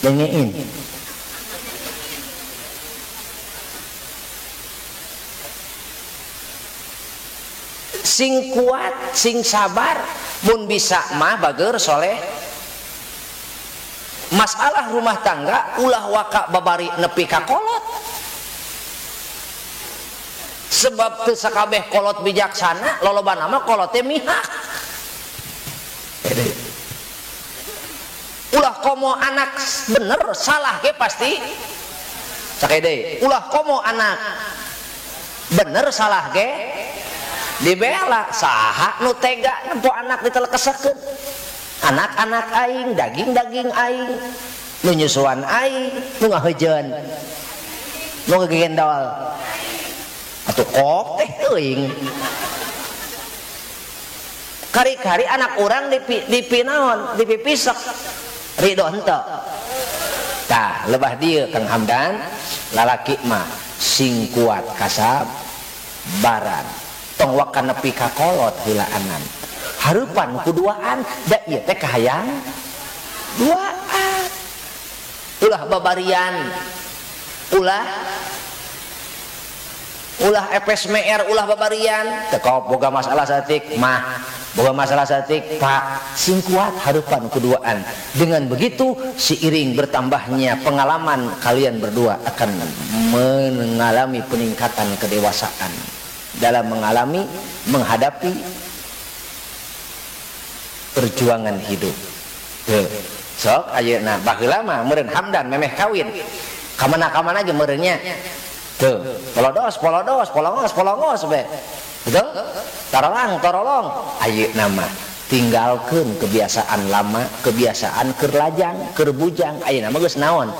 Dengein. Sing kuat, sing sabar, mun bisa mah bager soleh. Masalah rumah tangga ulah waka babari nepi ka kolot. Sebab teu sakabeh kolot bijaksana, lolobana mah kolot teh mihak. Ulah komo anak bener salah ke pasti sakede. Ulah komo anak bener salah ke dibela. Saha nu tega nempo anak ditelekesekeun. Anak-anak aing, daging-daging aing, nu nyusuan aing, nu ngaheujeun, nu ngegendol. Atuh kok teh teuing. Kari-kari anak urang dipinaon, dipipisek. Ridho henteu. Tah, lebah dieu Kang Hamdan, lalaki mah sing kuat kasabaran. Tong waka nepi ka kolot heulaanan. Hareupan kuduaan, da ieu teh kahayang duaan. Ulah babarian. Ulah epes meer, ulah babarian. Teu boga masalah saeutik mah, boga masalah saeutik pak, sing kuat hareupan kuduaan. Dengan begitu seiring bertambahnya pengalaman kalian berdua akan mengalami peningkatan kedewasaan dalam mengalami, menghadapi perjuangan hidup. Sok ayeuna baheula mah meureun Hamdan memeh kawin. Ka mana-kamana ge meureunnya. Tuh, polodos, polodos, polongos, polongos be. Betul? Tarolong, tarolong. Ayeuna mah Tinggalkeun kebiasaan lama, kebiasaan keur lajang, keur bujang. Ayeuna mah geus naon?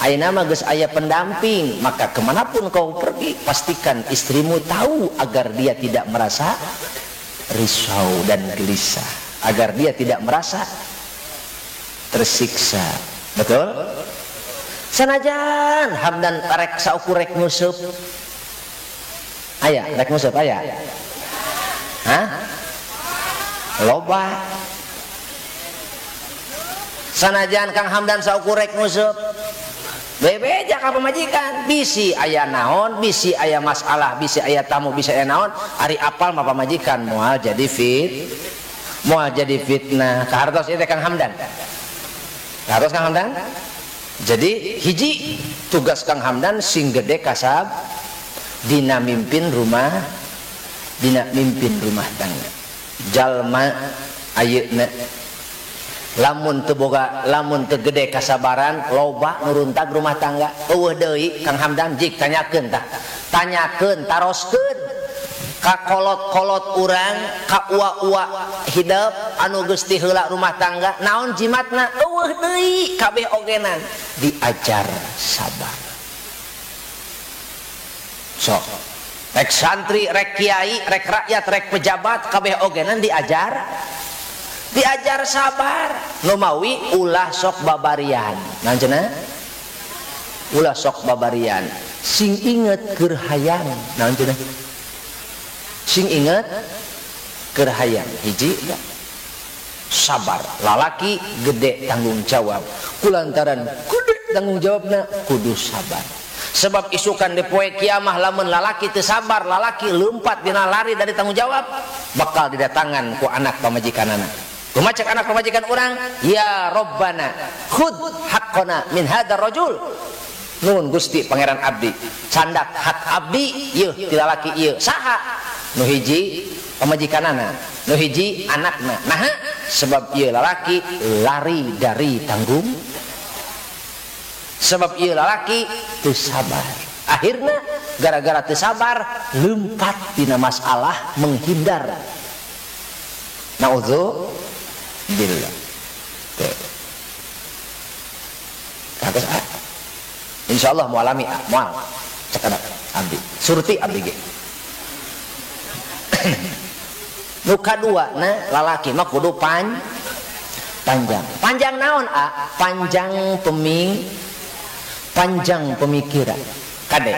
Ayeuna mah geus aya pendamping, maka kemanapun kau pergi pastikan istrimu tahu agar dia tidak merasa risau dan gelisah, agar dia tidak merasa tersiksa. Betul? Sanajan Hamdan rek saukur rek nyusup. Aya, rek nyusup aya. Hah? Loba. Sanajan Kang Hamdan saukur rek nyusup. Bebeja ka pamajikan, bisi aya naon, bisi aya masalah, bisi aya tamu, bisi aya naon, ari apal mah pamajikan moal jadi moal jadi fitnah. Kahartos ieu teh Kang Hamdan. Kahartos Kang Hamdan? Jadi hiji tugas Kang Hamdan sing gede kasab dina mimpin rumah, dina mimpin rumah tangga. Jalma ayeuna lamun teu boga, lamun teu gede kasabaran, loba nuruntag rumah tangga. Eueuh deui Kang Hamdan jik tanyakeun tah. Tanyakeun, taroskeun ka kolot-kolot urang, ka ua-ua hidep anu geus ti heula rumah tangga, naon jimatna? Eueuh deui kabeh ogenan diajar sabar. Sok rek santri, rek kiai, rek rakyat, rek pejabat kabeh ogenan diajar sabar. Nu mawi ulah sok babarian. Naon cenah? Ulah sok babarian. Sing inget keur hayang. Naon cenah? Sing inget keur hayang. Hiji sabar. Lalaki gede tanggung jawab. Kulantaran gede tanggung jawabna kudu sabar. Sebab isukan di poe kiamah lamun lalaki teu sabar, lalaki lompat dina lari dari tanggung jawab, bakal didatangan ku anak pamajikanana. Kumaha cek anak pamajikan urang? Ya Rabbana, khud haqqana min hadzal rajul. Nuhun Gusti Pangeran abdi, candak hak abdi yeuh ti lalaki ieu. Saha? Nu hiji pamajikanana, nu hiji anakna. Naha? Sebab ieu lalaki lari dari tanggung. Sebab ieu lalaki teu sabar. Akhirna gara-gara teu sabar lompat dina masalah, menghindar. Naudzubillah. Kados insyaallah moal alami moal cekadap abdi. Surti abdi ge. Nu kadua na lalaki mah kudu panjang. Panjang naon a? Panjang panjang pemikiran. Kade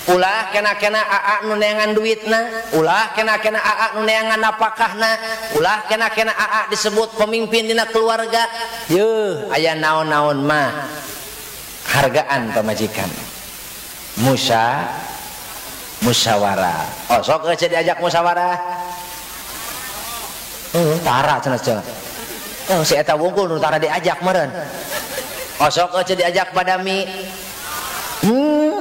ulah kena-kena aa nu neangan duitna, ulah kena-kena aa nu neangan napakahna, ulah kena-kena aa disebut pemimpin dina keluarga. Yeuh, aya naon-naon mah hargaan pamajikan. Musyawarah. Oh, sok geus diajak musyawarah. Tara cenah cenah. Oh, si eta wungkul nu tara diajak meureun. Oh, sok geus diajak padami.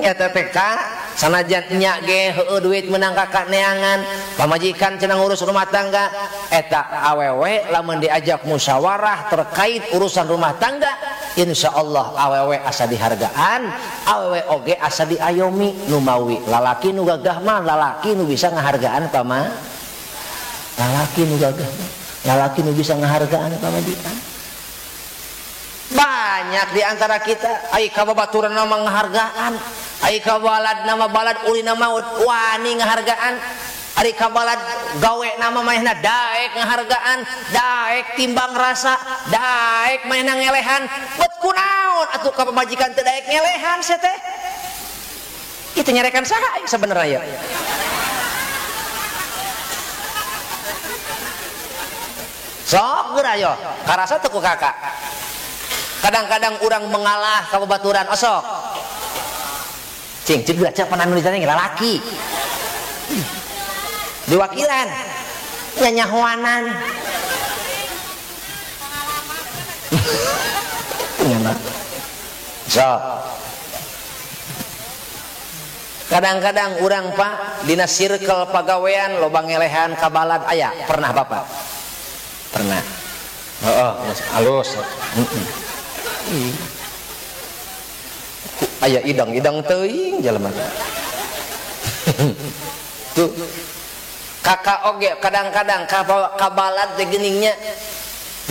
Eta teh ka sanajan nya ge heueuh duit meunang kakak neangan, pamajikan cenah ngurus rumah tangga. Eta awewe lamun diajak musyawarah terkait urusan rumah tangga, insyaallah awewe asa dihargaan, awewe oge asa diayomi. Nu mawi lalaki nu gagah mah lalaki nu bisa ngahargaan pama, lalaki nu gagah mah lalaki nu bisa ngahargaan pamajikan. Banyak di antara kita ai ka babaturan nama ngahargaan, ai ka balad nama balad ulin nama wani ngahargaan, ari ka balad gawe nama manehna daek ngahargaan, daek timbang rasa, daek manehna ngelehan. Bet kunaon atuh ka pamajikan teu daek ngelehan sia teh? Itu nyarekan saha sebenarnya ya? Sok geura yo, karasa teu ku kakak. Kadang-kadang urang mengalah ka babaturan osok. Cing, cing geura cek panan nulisanna lalaki. Diwakilan nyanyahoanan. So, kadang-kadang urang Pak dina circle pagawean loba ngelehan ka balad aya, pernah Bapak? Pernah. Heeh, alus. Aya idang-idang teuing jelema. Tuh. Kakak oge kadang-kadang kabalad teh geningnya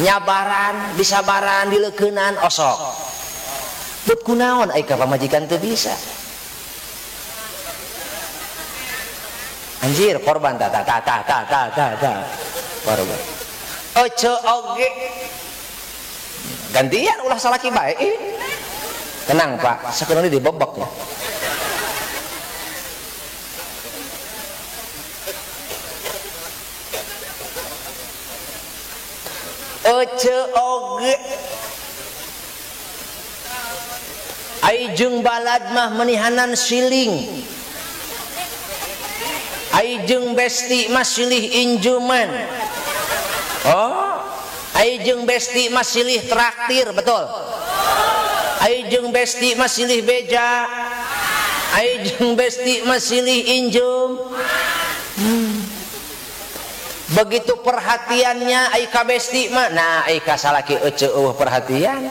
nyabaran, disabaran, dileukeunaan osok. But kunaon ai ka pamajikan teu bisa. Anjir korban ta ta ta ta ta ta ta. Korban. Oce oge gantian ulah salaki bae. Tenang Pak, sakeun dibebek ya. Ece oge ai jeung balad mah menihanan siling, ai jeung besti mah silih injuman, oh ai jeung besti mah silih traktir, betul, ai jeung besti mah silih beja, ai jeung besti mah silih injum. Begitu perhatiannya ai ka besti mah, nah ai ka salaki ece eueuh perhatian.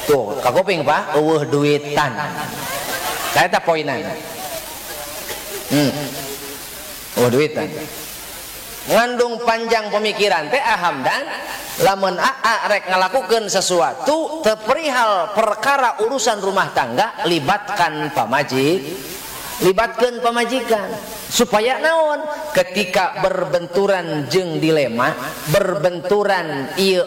Tuh, kakuping Pak, eueuh duitan. Saya tak poinan. Eueuh duitan. Ngandung panjang pemikiran teh ahamdan lamun aa rek ngalakukeun sesuatu teu perihal perkara urusan rumah tangga libatkan pamajik. Libatkan pamajikan supaya naon ketika berbenturan jeung dilema, berbenturan ieu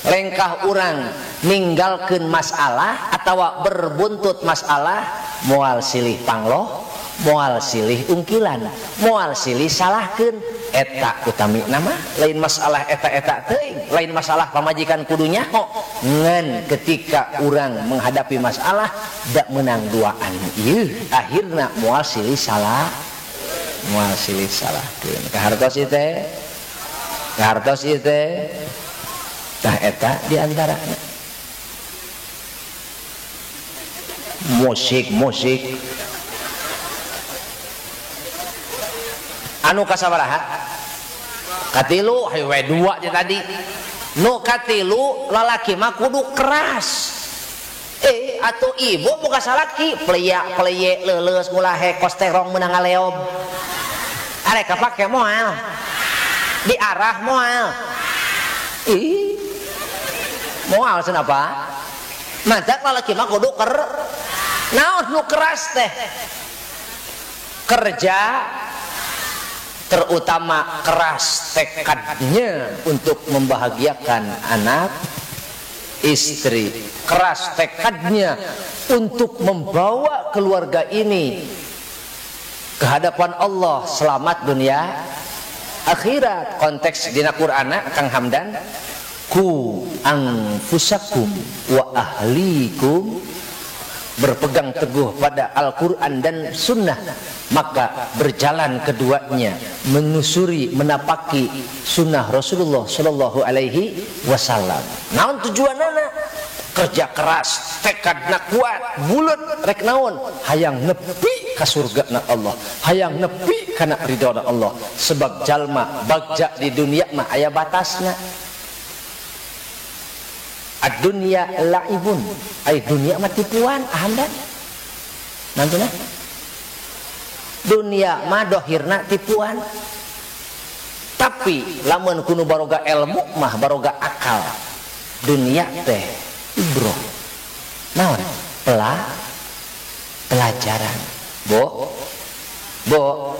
lengkah urang ninggalkeun masalah atawa berbuntut masalah, moal silih pangloh, moal silih ungkilan, moal silih salahkeun. Eta utami nama lain masalah eta-eta teuing, lain masalah pamajikan kudu nyaho. Ngan ketika urang menghadapi masalah dak menang duaan ieu akhirna moal silih salah, moal silih salahkeun. Kahartos ieu teh, kahartos ieu teh, tah eta di antarana musik-musik anu kasabaraha katilu hayu we dua je tadi. Nu katilu lalaki mah kudu keras. Atuh ibu buka salaki pleya pleye leuleus ngulahe kosterong meunang ngaleob. Arek kapake moal diarah moal. Ih moal cenah apa? Mantak lalaki mah kudu ker naon nu keras teh? Kerja terutama keras tekadnya untuk membahagiakan anak istri, keras tekadnya untuk membawa keluarga ini ke hadapan Allah selamat dunia akhirat. Konteks dina Qur'ana Kang Hamdan, ku anfusakum wa ahlikum, berpegang teguh pada Al-Quran dan Sunnah, maka berjalan keduanya menyusuri menapaki sunnah Rasulullah Shallallahu Alaihi Wasallam. Naon tujuanana? Kerja keras, tekadna kuat, bulet rek naon? Hayang nepi ka surga na Allah, hayang nepi kana ridho na Allah. Sebab jalma bagja di dunia mah aya batasna. Ad-dunya la'ibun, ay dunia mah tipuan ahamdan. Nantuna dunia mah dohirna tipuan. Tapi lamun kuno baroga ilmu mah baroga akal. Dunia teh ibroh. Naon? Pelajaran. Bo. Bo.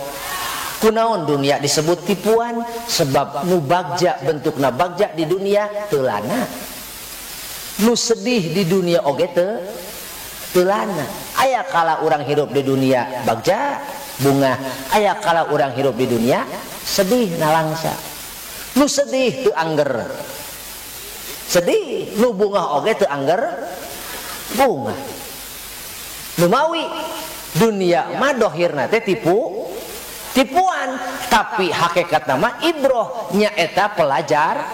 Kunaon dunia disebut tipuan? Sebab nu bagja bentukna bagja di dunia teu lana. Nu sedih di dunia oge teu lana. Aya kala urang hirup di dunia bagja bunga, aya kala urang hirup di dunia sedih nalangsa. Nu sedih teu angger sedih, nu bunga oge teu angger bunga. Numawi dunia mah dohirna teh tipu tipuan, tapi hakikatna mah ibroh, nyaeta pelajaran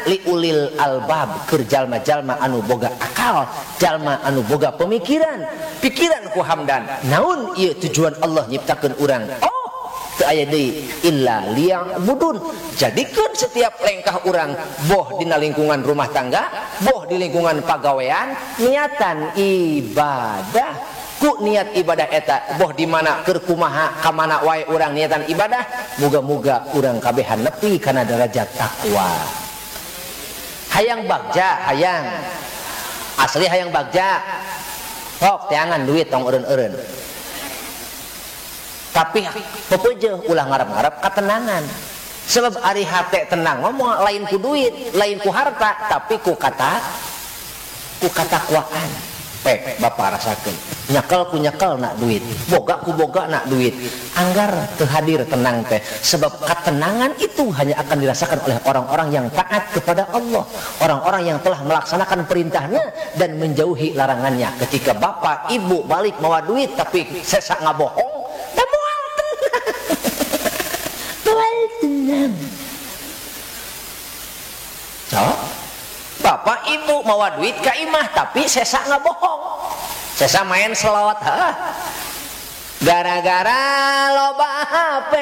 liulil albab, keur jalma-jalma anu boga akal, jalma anu boga pemikiran. Pikiran ku Hamdan, naon ieu tujuan Allah nyiptakeun urang? Oh, teu aya deui illa liya'budun. Jadikeun setiap lengkah urang boh dina lingkungan rumah tangga, boh di lingkungan pagawean, niatan ibadah. Ku niat ibadah eta boh di mana keur kumaha ka mana wae urang niatan ibadah, muga-muga urang kabehan nepi kana derajat takwa. Hayang bagja, hayang asli hayang bagja. Sok teangan duit tong eureun-eureun. Tapi pepeujeuh ulah ngarep-ngarep katenangan. Sebab ari hate tenang ngomong lain ku duit, lain ku harta, tapi ku kata ku katakwaan. Pek bapak rasakeun. Nyekel ku nyekel nak duit, boga ku boga nak duit. Anggar teu hadir tenang teh. Sebab ketenangan itu hanya akan dirasakan oleh orang-orang yang taat kepada Allah, orang-orang yang telah melaksanakan perintahnya dan menjauhi larangannya. Ketika bapak ibu balik mawa duit tapi sesak ngabohong, teh moal tenang. Moal tenang. So, bapak ibu mawa duit ka imah tapi sesak ngabohong. Sesa main slot, hah? Gara-gara loba HP.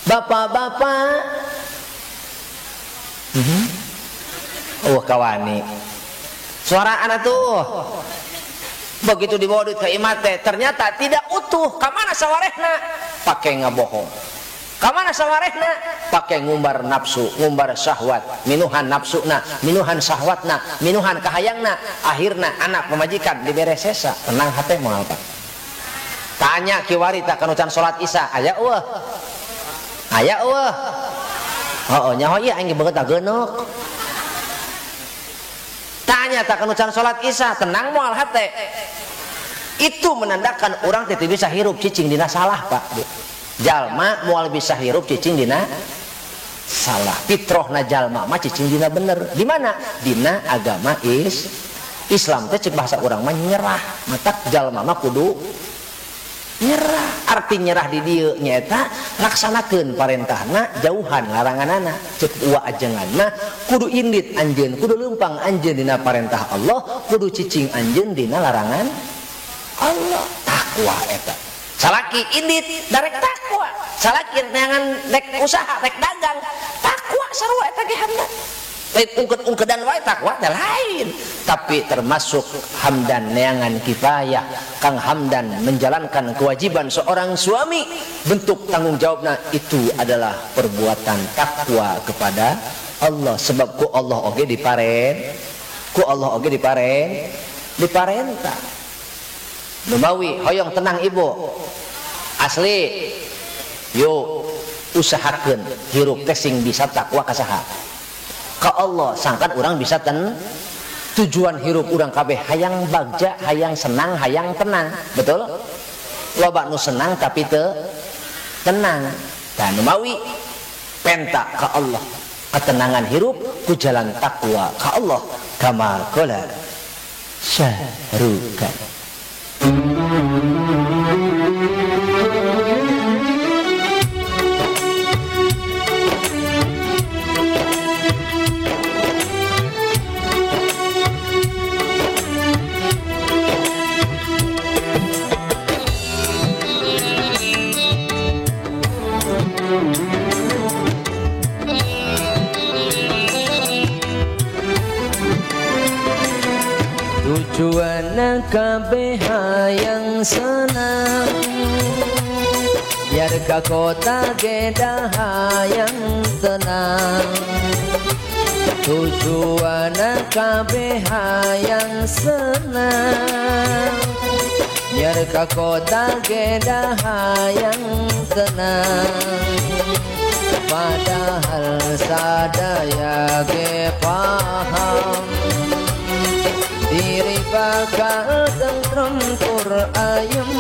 Bapak-bapak. Oh kawani. Suara anak tuh. Begitu dibawa duit ke imah teh, ternyata tidak utuh. Kamana sawarehna? Pakai ngabohong. Kamana sawarehna? Pakai ngumbar nafsu, ngumbar syahwat, minuhan nafsuna, minuhan syahwatna, minuhan kahayangna. Akhirna anak pemajikan dibere sesa, tenang hate moal Pak. Tanya kiwari tak kanu can salat isya, aya eueuh. Aya eueuh. Heuh nyaho ieu aing beungeut geunok. Tanya tak kanu can salat isya, tenang moal hate. Itu menandakan orang teh bisa hirup cicing dina salah Pak. Jalma moal bisa hirup cicing dina salah. Fitrohna jalma mah cicing dina bener. Di mana? Dina agama Islam teh cek bahasa urang mah nyerah. Matak jalma mah kudu nyerah. Arti nyerah di dieu nyaeta laksanakeun parentahna, jauhan laranganana. Cek uwa ajengan mah kudu indit anjeun, kudu leumpang anjeun dina parentah Allah, kudu cicing anjeun dina larangan Allah. Takwa eta. Salaki indit darek takwa, salaki neangan rek usaha rek dagang takwa sarua eta ge hamdan. Lain ungked-ungkedan wae takwa teh lain, tapi termasuk hamdan neangan kifayah. Kang Hamdan menjalankan kewajiban seorang suami, bentuk tanggung jawabna itu adalah perbuatan takwa kepada Allah. Sebab ku Allah oge diparen, ku Allah oge diparen, diparentah. Numawi hoyong tenang ibu asli yuk usahakeun hirup teh sing bisa takwa ka saha ka Allah, sangkan urang bisa ten tujuan hirup urang kabeh hayang bagja, hayang senang, hayang tenang. Betul? Loba nu senang tapi teu tenang. Dan numawi penta ka Allah ketenangan hirup ku jalan takwa ka Allah kama qala syahrukan. Tujuan kabeh hayang senang, biar ka kota geda hayang tenang. Tujuan kabeh hayang senang, biar ka kota geda hayang tenang. Padahal sadaya ge paham, diri bakal tentrem tur ayem.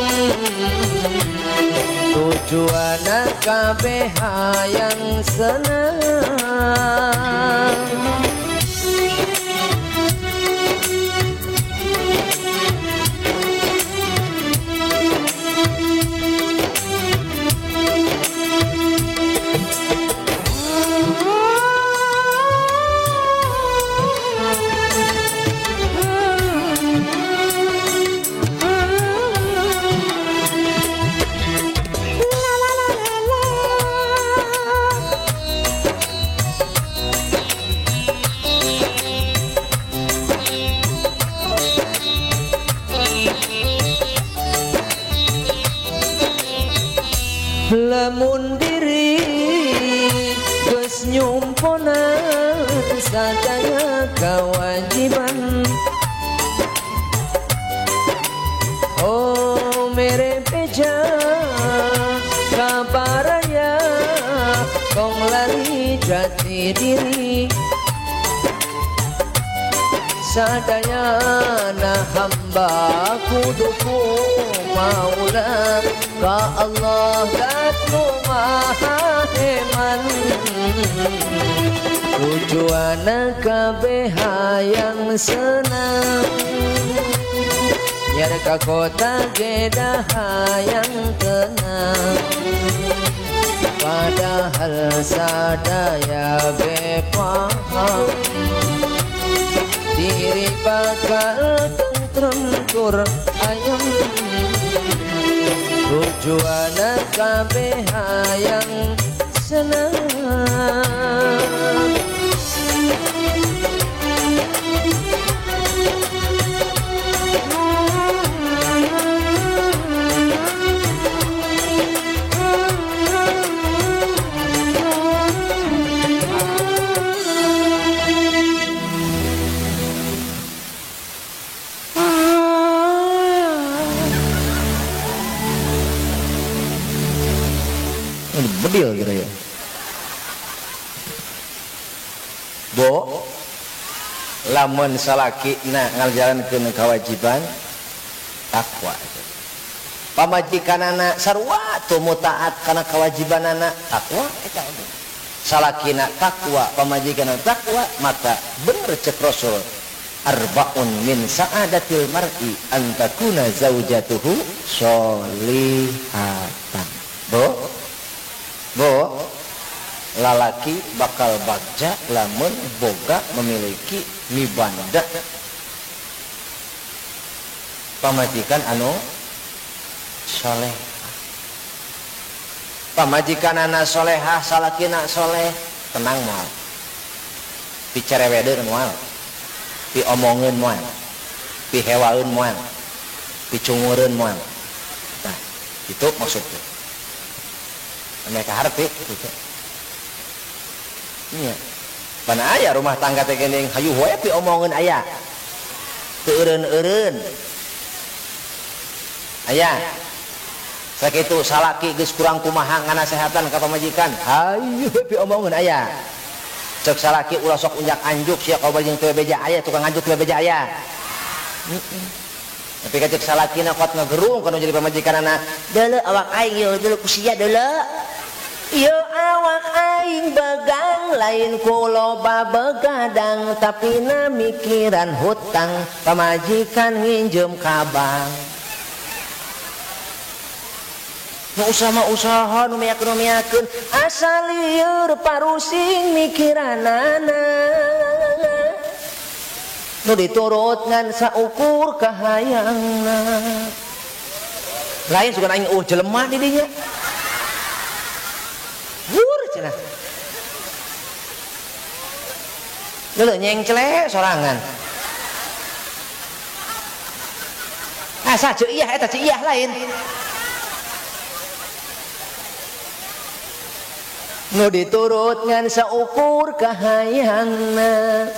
Tujuan kabeh hayang senang. Lamun diri geus nyumponan sadaya kewajiban. Oh mere beja kabaraya tong lari jati diri. Sadayana hamba kuduku maula ka Allah zat maha heman. Tujuan kabeh hayang senang biar ka kota gedah hayang tenang. Padahal sadaya bepaham diri bakal tentrem tur ayem. Tujuan kabeh hayang senang. Bedil gitu ya. Bo lamun salaki na ngajalankeun kewajiban takwa. Pamajikanana sarua tuh taat kana kewajibanana takwa eta oge. Salakina takwa, pamajikanana takwa, maka bener cek Rasul arbaun min sa'adatil mar'i an takuna zaujatuhu sholihatan. Bo Bo, lalaki bakal bagja lamun boga memiliki mibanda pamajikan anu soleh. Pamajikan anak solehah, salakina soleh, tenang moal. Picerewedeun moal, piomongeun moal, pihewaeun moal, picungureun moal. Nah, itu maksudnya. Mereka harti gitu. Iya. Mana aya rumah tangga teh geuning hayu we piomongeun aya. Teu eureun-eureun. Aya. Sakitu salaki geus kurang kumaha nganasehatan ka pamajikan, hayu we piomongeun aya. Cek salaki ulah sok unjak anjuk sia kabar jeung teu beja aya, tukang anjuk teu beja aya. Tapi ka cek salakina kuat ngagerung kana jadi pamajikanana, deuleu awak aing ieu deuleu ku sia deuleu. Ieu awak aing begang lain ku loba begadang tapi na mikiran hutang pamajikan nginjem ka bank. Nu usaha usaha nu miakeun asal lieur parusing mikiranana. Nu diturut ngan saukur kahayangna. Lain sugan aing eueuh jelema di dinya. Hur cenah. Leuh nyengcle sorangan. Asa ceu iyah eta ceu iyah lain. Nu diturut ngan saukur kahayangna.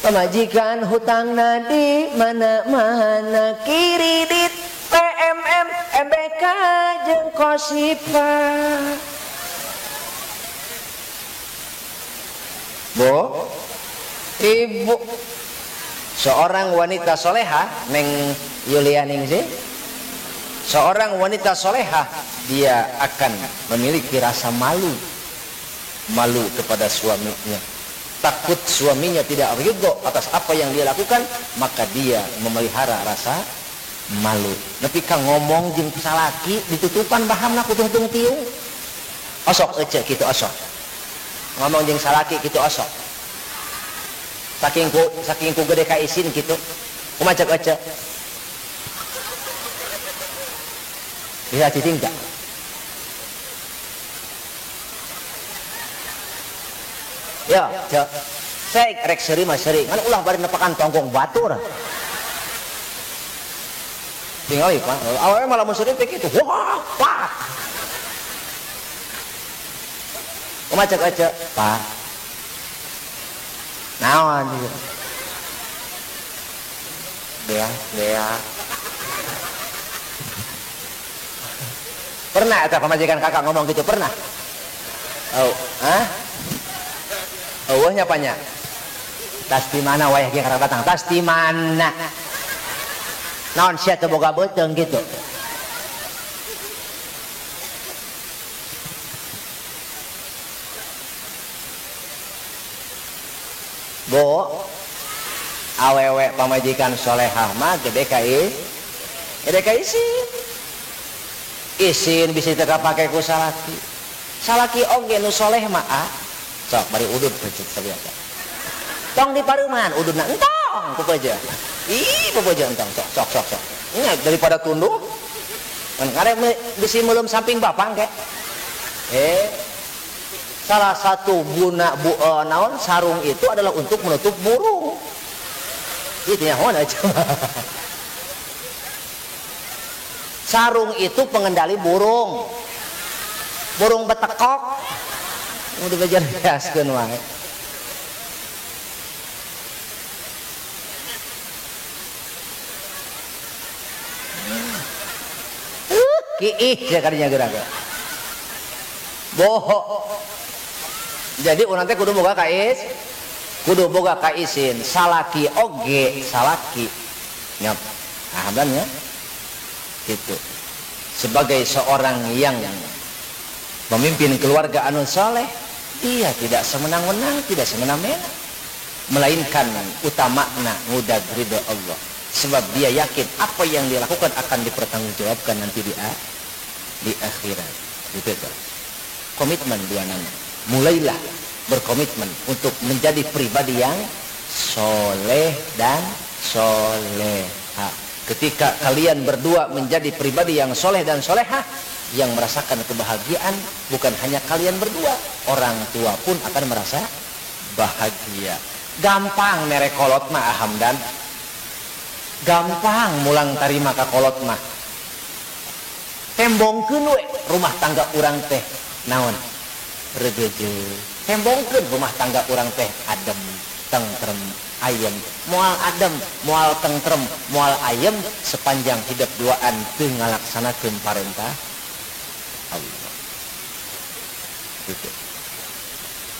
Pamajikan hutangna di mana-mana kiridit PMM MBK jeung Kosipa. Bo, ibu seorang wanita soleha, Neng Yulia Ningsih, seorang wanita soleha dia akan memiliki rasa malu, malu kepada suaminya. Takut suaminya tidak ridho atas apa yang dia lakukan, maka dia memelihara rasa malu. Nepi ka ngomong jeung salaki ditutupan bahamna ku tungtung tiung. Osok ece kitu osok. Ngomong jeung salaki kitu osok. Saking ku gede ka isin kitu. Kumaha cek ece? Bisa cicing teu? Ya, cek. Saya rek seuri mah seuri, ngan ulah bari nepakan tonggong batur. Tinggal pak, awalnya malah mun seuri teh kitu. Wah, pak. Kumaha cek ece? Pak. Naon ieu? Dea, dea. Pernah eta pamajikan kakak ngomong gitu pernah? Oh, hah? Eueuh nya panya. Tas di mana wayah ge karang datang? Tas di mana? Naon sia teu boga beuteung gitu. Bu, awewe pamajikan solehah mah gede ka gede ka isin. Isin bisa teu kapake ku salaki. Salaki oge nu soleh mah ah. Sok bari udud peuceut sabiasa. Tong di paruman ududna entong ku peje. Ih, pepeje entong sok sok sok sok. Nya daripada tunduh. Kan karek bisi meuleum samping bapak engke. Salah satu guna naon sarung itu adalah untuk menutup burung. Itu nyahoan aja. Sarung itu pengendali burung. Burung betekok. Udah belajar biaskeun wae. Kiih sia kadinya geura. Boho. Jadi urang teh kudu boga kais, kudu boga kaisin, salaki oge, salaki. Nyap. Alhamdulillah ya. Gitu. Sebagai seorang yang memimpin keluarga anu soleh, dia tidak semenang-menang, tidak semena-mena, melainkan utamana ngudag ridho Allah. Sebab dia yakin apa yang dia lakukan akan dipertanggungjawabkan nanti di akhirat. Gitu tuh. Komitmen dua nana. Mulailah berkomitmen untuk menjadi pribadi yang soleh dan soleha. Ketika kalian berdua menjadi pribadi yang soleh dan soleha, yang merasakan kebahagiaan bukan hanya kalian berdua, orang tua pun akan merasa bahagia. Gampang mere kolot mah ahamdan, gampang mulang tarima ka kolot mah. Tembongkeun we rumah tangga urang teh naon? Regeje. Tembongkeun rumah tangga urang teh adem, tentrem, ayem. Moal adem, moal tentrem, moal ayem sepanjang hidup duaan teu ngalaksanakeun parentah Allah. Gitu.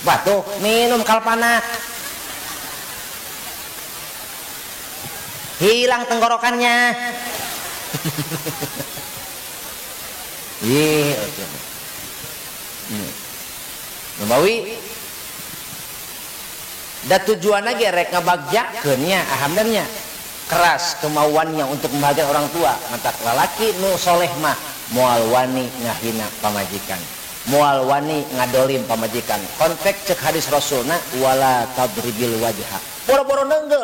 Batuk, minum kalpanak. Hilang tenggorokannya. Iya, oke. Nabawi da tujuan lagi rek ngabagjakeun nya ahamdannya keras kemauannya untuk membahagiakan orang tua. Mantak lalaki nu soleh mah moal wani ngahina pamajikan, moal wani ngadolim pamajikan. Konteks cek hadis rasulna wala tadribil wajha, boro-boro nenggel,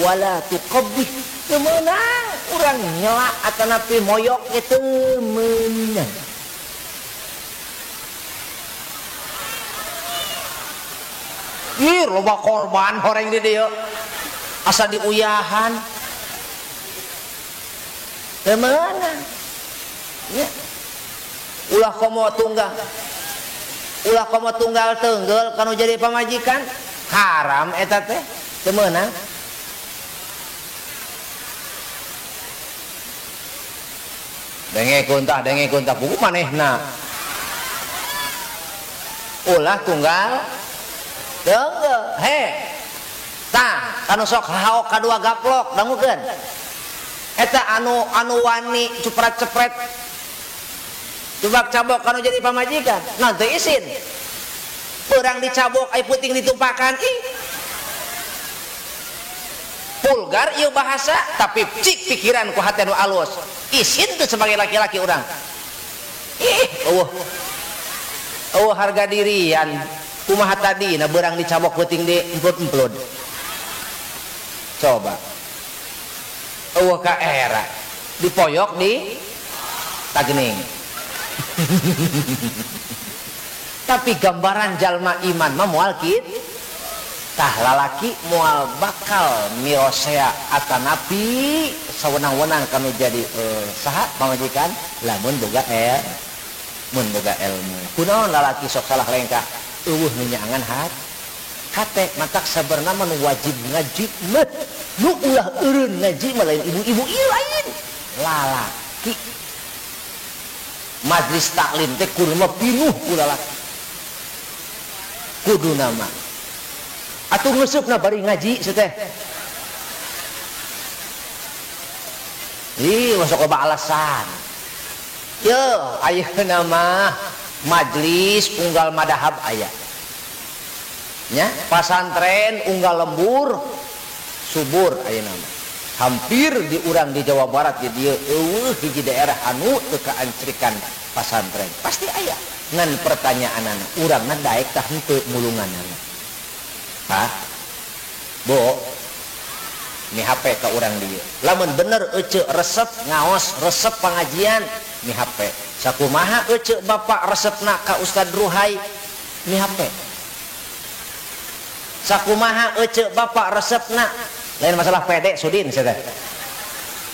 wala tuqabbih, teu meunang urang nyela atanapi moyok ge teu meunang. Ih, loba korban horeng di dieu. Asa diuyahan. Teu meunang. Ya. Ulah komo tunggal. Ulah komo tunggal tenggel kanu jadi pamajikan, haram eta teh. Teu meunang. Denge kuntah buku manehna. Ulah tunggal tenggel, he. Tah, kanu sok haok kadua gaplok dangukeun. Eta anu wani cuprat-cepret. Cubak cabok kanu jadi pamajikan, nah teu isin. Perang dicabok ai puting ditumpakan, ih. Vulgar ieu bahasa, tapi cik pikiran ku hate nu alus. Isin tuh sebagai laki-laki urang. Ih, eueuh. Eueuh harga dirian. Kumaha tadi nah berang dicabok peuting di emplod-emplod. Coba. Eueuh ka era dipoyok di tagning. Tapi gambaran jalma iman mah moal kitu. Tah lalaki moal bakal mirosea atanapi sawenang-wenang kanu jadi saha pamajikan lamun boga mun boga ilmu. Kunaon lalaki sok salah lengkah? Eueuh nu nyaangan hate matak sabarna mah nu wajib ngaji mah nu ulah eureun ngaji mah lain ibu-ibu ieu lain lalaki. Majlis taklim teh kudu mah pinuh ku lalaki. Kudu nama. Atuh ngeusupna bari ngaji teh. Ih, masuk loba alasan. Yo, ayeuna mah majlis unggal madahab aya. Nya, pasantren unggal lembur subur ayeuna mah. Hampir di urang di Jawa Barat di dieu eueuh hiji daerah anu teu kaancerikan pasantren. Pasti aya. Ngan pertanyaanana, urangna daek tah henteu mulunganana. Pak, Bo, mi HP ka urang dieu. Lamun bener ece resep ngaos, resep pengajian, mi HP. Sakumaha ece bapak resepna ka Ustad Ruhai, mi HP. Sakumaha ece bapak resepna, lain masalah pede sudin saya teh.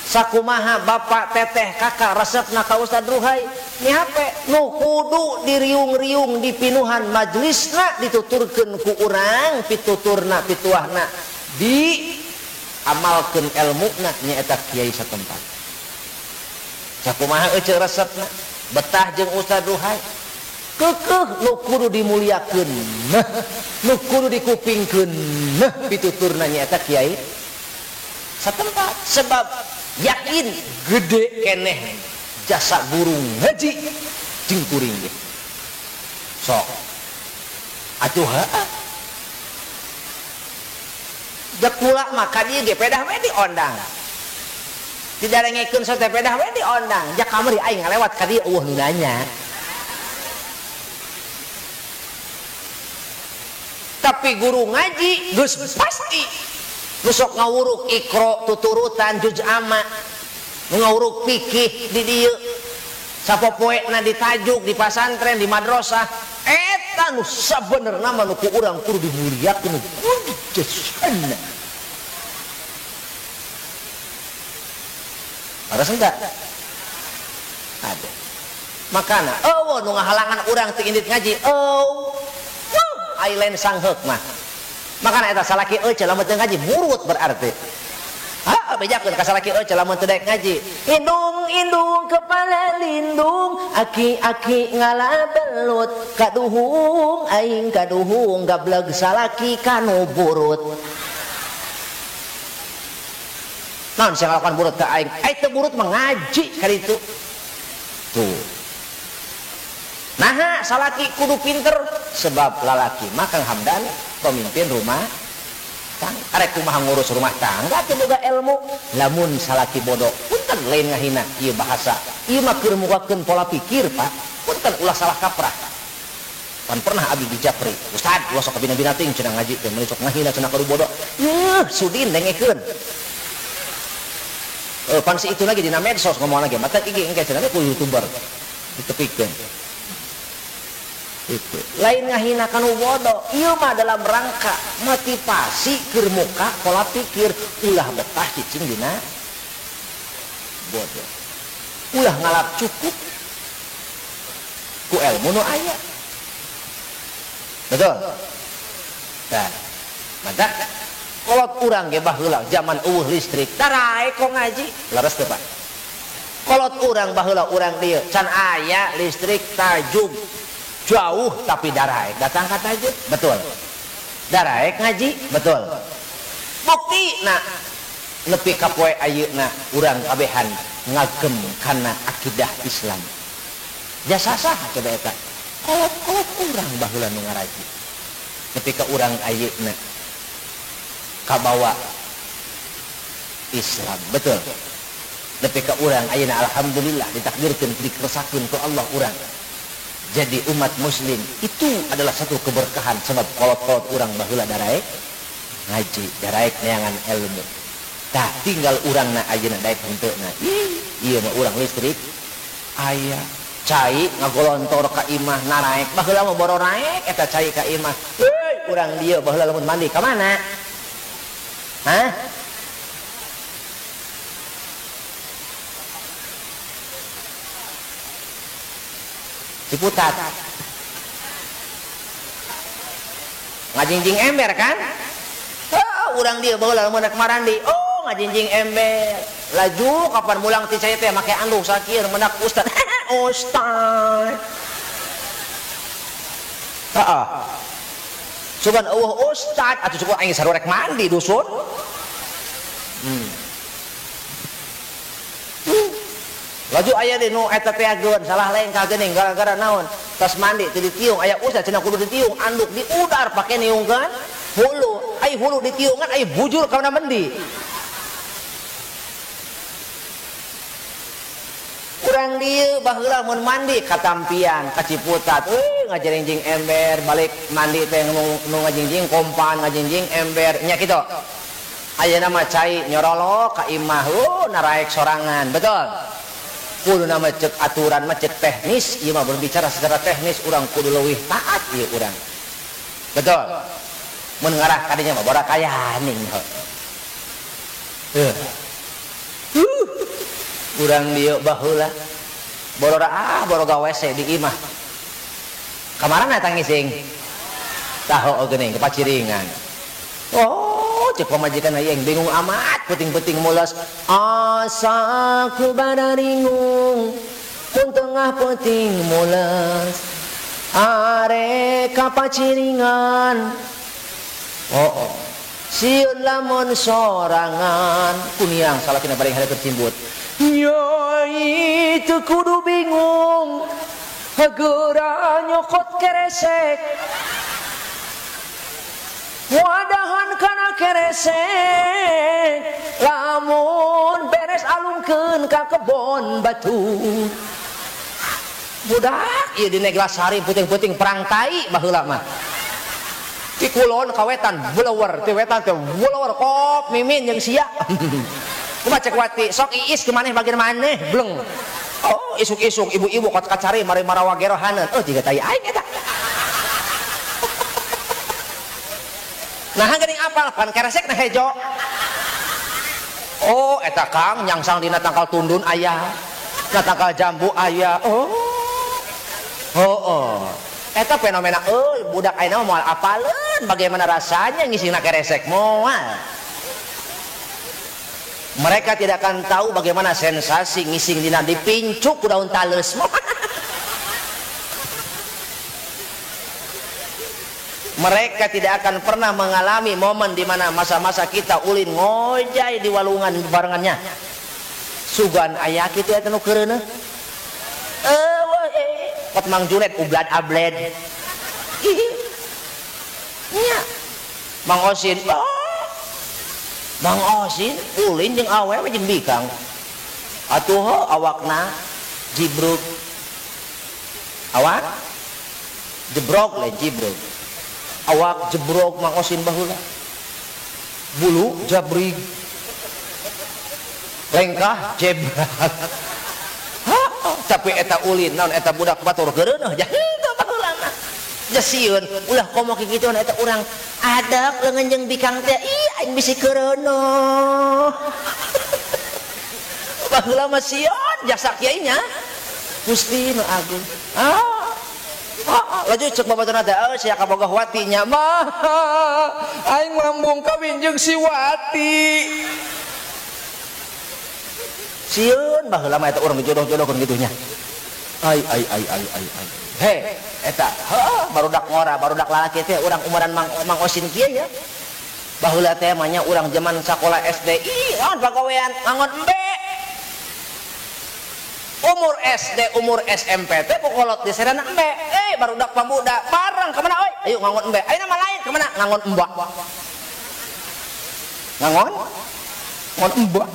Sakumaha bapak teteh kakak resepna ka Ustad Ruhai, mi HP. Nu kudu diriung-riung dipinuhan majlisna dituturkeun ku urang, pituturna pituahna di amalkeun elmuna nyaeta kiai satempat. Sakumaha ece resepna betah jeung Ustad Ruhai. Kekeh nu kudu dimuliakeun mah, nu kudu dikupingkeun mah pituturna nyaeta kiai satempat. Sebab yakin gede keneh jasa guru ngaji jeung kuring ge. Sok atuh heuh. Jak pula maka dia ge pedah we diondang. Didarengekeun sote pedah we diondang. Jak kamari aing ngalewat ka dieu eueuh nu nanya. Tapi guru ngaji geus pasti nu sok ngawuruk Iqra tuturutan juz amma, nu ngawuruk fikih di dieu. Sapopoena ditajuk di pasantren di madrasah eta nu sabenerna mah nu ku urang kudu dimuliakeun kudu jasana. Harus enggak? Ada. Makana eueuh nu ngahalangan urang teu indit ngaji, eueuh ai lain sangheuk mah. Makana eta salaki eueuh lamun teu ngaji murut berarti. Ha, bejakeun ka salaki eueuh lamun teu daek ngaji. Indung-indung kepala lindung, aki-aki ngalabelut, kaduhung aing kaduhung gableg salaki kanu burut. Naon sia ngalakuan burut ka aing? Aing teu burut mah ngaji ka ditu. Tuh. Naha salaki kudu pinter sebab lalaki mah Kang Hamdan pemimpin rumah tangga. Arek kumaha ngurus rumah tangga teu boga ilmu. Lamun salaki bodoh punten lain ngahina ieu bahasa. Ieu mah keur mukakeun pola pikir, Pak. Punten ulah salah kaprah. Pan pernah abdi dijapri. Ustad, ulah sok bina-bina ting cenah ngaji teh meuni sok ngahina cenah kudu bodoh. Yeuh, sudin dengekeun. Pan si itu lagi dina medsos ngomong lagi, mata iki engke cenah ku YouTuber. Ditepikeun. Itu lain ngahina kanu bodoh, ieu mah dalam rangka motivasi keur muka pola pikir ulah betah cicing dina bodoh, ulah ngalap cukup ku ilmu nu aya. Betul? Nah, maka kolot urang ge baheula zaman eueuh listrik tarae kok ngaji leres teu Pak. Kolot urang baheula urang dieu can aya listrik tajug jauh tapi daraek datang ka tajuk, betul. Daraek ngaji, betul. Bukti na nepi ka poe ayeuna urang kabehan ngagem kana akidah Islam. Jasa saha coba eta? Kolot-kolot urang baheula nu ngaraji. Nepi ka urang ayeuna kabawa Islam, betul. Nepi ka urang ayeuna alhamdulillah ditakdirkeun dikeresakeun ku Allah urang. Jadi umat muslim itu adalah satu keberkahan sebab kolot-kolot urang baheula daraek ngaji, daraek neangan ilmu. Tah tinggal urangna ayeuna daek henteu na. Ieu mah urang listrik aya cai ngagolontor ka imah naraek. Baheula mah boro naek eta cai ka imah. Heuy urang dieu baheula lamun mandi ka mana? Hah? Ciputat. Ngajingjing ember kan? Oh, urang dia baheula lamun rek marandi. Oh, ngajingjing ember. Laju kapan mulang ti cai teh make anduk sakir menak ustad. Ustad. Heeh. Sugan eueuh ustad atuh cukup aing sarua rek mandi dusun. Laju aya di nu eta teh ageun salah lengkah geuning gara-gara naon? Tos mandi teu ditiung aya ustad cenah kudu ditiung anduk diudar pake niungkeun hulu. Ai hulu ditiungan ai bujur kana mendi. Urang dieu baheula mun mandi katampian ka Ciputat euy ngajeringjing ember balik mandi teh nu ngajingjing kompan ngajingjing ember nya kitu. Ayeuna mah cai nyorolok ka imah naraek sorangan betul. Kudu nama cek aturan mah cek teknis ieu mah berbicara secara teknis urang kudu leuwih taat ieu urang betul. Mun ngarah kadinya mah borak kayaning heuh. Urang dieu baheula borora ah boroga WC di imah kamarana tang ngising taho geuning kepaciringan. Oh cek pamajikan aing bingung amat puting-puting mulas asa ku bararingung mun tengah puting mulas arek kapaciringan. Oh, oh. Sieun lamun sorangan kuniang salakina bari hade tercimbut. Nyai teu kudu bingung geura nyokot keresek wadahan kana keresek lamun beres alungkeun ka kebon batu. Budak ieu di Neglasari puting-puting perang tai baheula mah. Ti kulon ka wetan blower, ti wetan teh blower kop mimin jeung sia. Kumaha cek wati sok iis ke maneh bagian maneh bleng. Oh isuk-isuk ibu-ibu kot kacari mari marawa gerohaneun. Oh jiga tai aing eta. Nah geuning apal pan keresek na hejo. Oh eta Kang nyangsang dina tangkal tundun aya. Na tangkal jambu aya. Oh. Oh, oh. Eta fenomena euy budak ayeuna mah moal apaleun bagaimana rasanya ngisingna keresek moal. Mereka tidak akan tahu bagaimana sensasi ngising dina dipincuk ku daun taleus. Mereka tidak akan pernah mengalami momen di mana masa-masa kita ulin ngojay di walungan barengannya. Sugan aya kitu eta nu keureuneuh. Kot Mang Junet ublad abled. Nya. Mang Osin. Oh. Mang Osin ulin jeung awewe jeung bikang. Atuh awakna jibruk. Awak jebrok lain jibruk. Awak jebrok Mang Osin baheula. Bulu jabrig. Lengkah jebrak. Tapi eta ulin naon eta budak batur geureuneuh jah henteu baheula mah. Jasieun ulah komo kikituan eta urang adak leungeun jeung bikang teh ih aing bisi keureuneuh. Baheula mah sieun jasa kiai nya. Gusti nu agung. Ah. Laju cek babaturna teh oh sia kabogoh Wati nya mah. Aing lambung kawin jeung si Wati. Sieun baheula mah eta urang dijodoh-jodohkeun kitu nya. Ai ai ai ai ai ai. He, eta heuh barudak ngora, barudak lalaki teh urang umuran Mang Osin kieu ya. Baheula teh mah nya urang zaman sakola SD, ih naon pagawean ngangon embe. Umur SD, umur SMP teh pokolot di serana embe. Eh barudak pamuda bareng ka mana euy? Ayo ngangon embe. Ayeuna mah lain ka mana? Ngangon embak. Ngangon? Ngangon embak.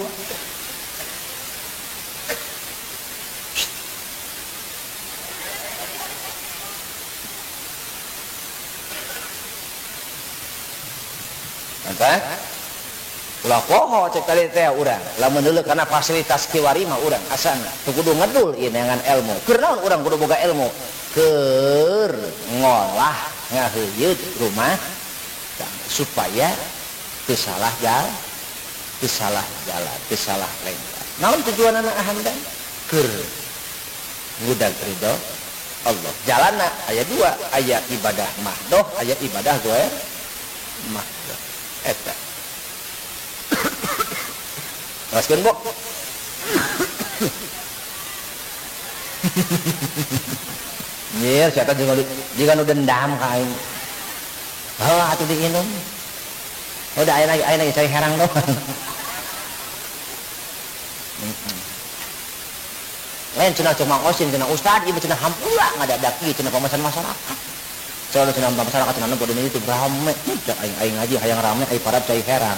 Mantap. Ulah poho cek tadi teh urang. Lamun deuleu kana fasilitas kiwari mah urang asana. Teu kudu ngedul ieu neangan ilmu. Keur naon urang kudu boga ilmu? Keur ngolah ngaheuyeut rumah supaya teu salah jalan, teu salah jalan, teu salah lengkah. Naon tujuanana ahamdan? Keur ngudag ridho Allah. Jalanna aya dua, aya ibadah mahdoh, aya ibadah goer. Mah eta. Teruskeun, Bu. Nyir, siapa juga nu dendam ka aing. Heuh atuh diinum. Udah aya lagi cai herang doang. Lain cenah cuma osin cenah ustad ieu cenah hampura ngadadak ieu cenah pamasan masyarakat. Selalu cenah masyarakat cenah nu bodona itu rame. Cek aing aing ngaji hayang rame ai parab cai herang.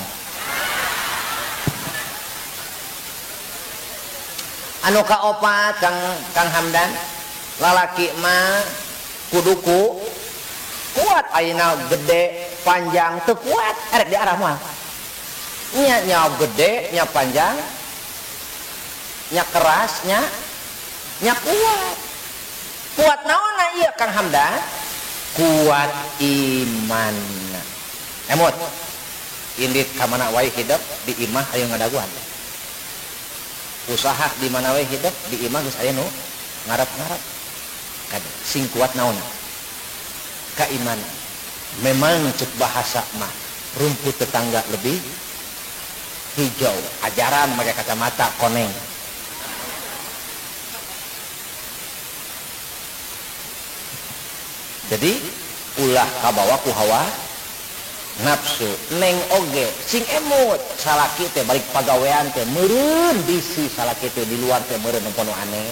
Anu kaopat Kang Hamdan, lalaki mah kuduku kuat ayeuna gede panjang teu kuat erek di arah mah. Nya nya gede nya panjang nya keras nya nya kuat. Kuat naonna ieu Kang Hamdan? Kuat imanna. Emot indit ka mana wae hidup di imah aya ngadaguan. Usaha di mana wae hidup di imah geus aya nu ngarap-ngarap. Kade sing kuat naonna? Keimanan. Memang cek bahasa mah rumput tetangga lebih hijau. Ajaran pakai kacamata koneng. Jadi ulah kabawa ku hawa nafsu neng oge sing emut salaki teh balik pagawean teh meureun bisi salaki teh di luar teh meureun nempo nu aneh.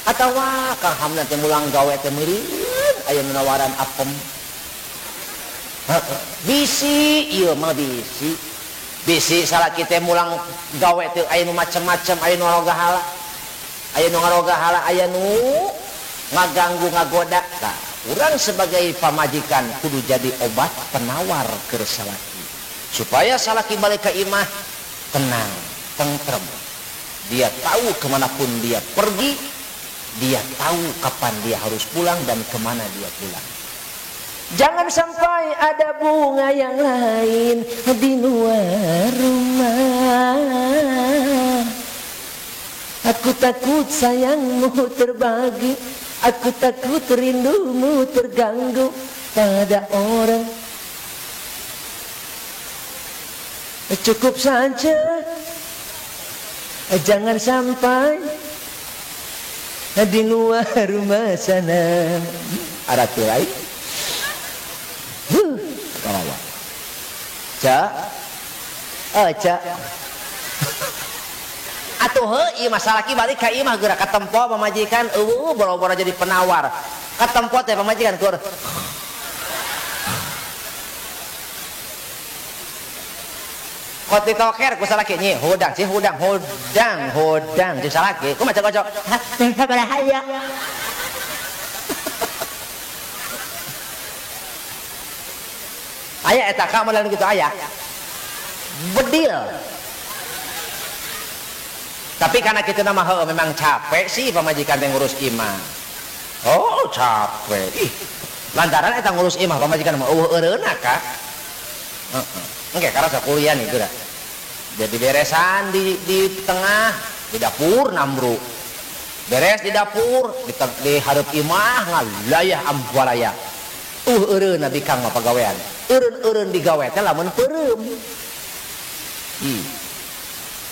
Atawa Kang Hamdan teh mulang gawe teh meureun aya nu nawaran apem. Bisi ieu mah bisi. Bisi salaki teh mulang gawe teh aya nu macem-macem, aya nu ngarogahala. Aya nu ngarogahala, aya nu ngaganggu ngagoda. Nah, urang sebagai pamajikan kudu jadi obat penawar keur salaki. Supaya salaki balik ka imah tenang, tentrem. Dia tahu kemanapun dia pergi, dia tahu kapan dia harus pulang dan kemana dia pulang. Jangan sampai ada bunga yang lain di luar rumah. Aku takut sayangmu terbagi, aku takut rindumu terganggu pada orang. Cukup saja, jangan sampai di luar rumah sana. Ada tirai. Cak, oh cak. Atuh heuh ieu masalah ki balik ka imah geura katempo pamajikan eueuh boro-boro jadi penawar. Katempo teh pamajikan keur. Koti toker ku salaki nyi hudang sih hudang hudang hudang si salaki kumaha cocok. Hah, sabaraha. Aya eta ka model kitu aya. Bedil. Tapi karena kita nama heuh memang capek sih pamajikan teh ngurus imah. Oh, capek. Ih, lantaran eta ngurus imah pamajikan mah eueuh eureunna ka. Heeh. Engke karasa kuliah nih geura. Jadi beresan di tengah, di dapur nambru. Beres di dapur, di hareup imah ngalayah ambalaya. Eureun nabi Kang mah pagawean. Eureun-eureun digawe teh lamun peureum.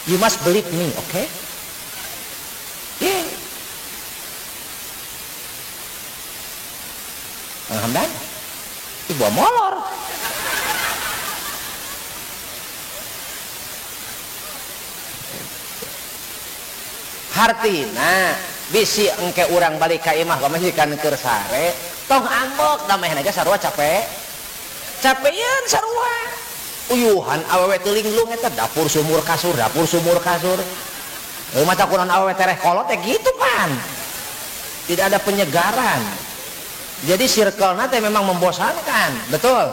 You must believe me, okay? Yeah. Alhamdulillah. Ibu molor. Hartina bisi engke urang balik ka imah pamajikan keur sare, tong ambek da mehna ge sarua capek. Capean sarua. Uyuhan awewe teu linglung eta dapur sumur kasur, dapur sumur kasur. Mata kunaon awewe tereh kolot teh gitu pan. Tidak ada penyegaran. Jadi circle-na teh memang membosankan, betul.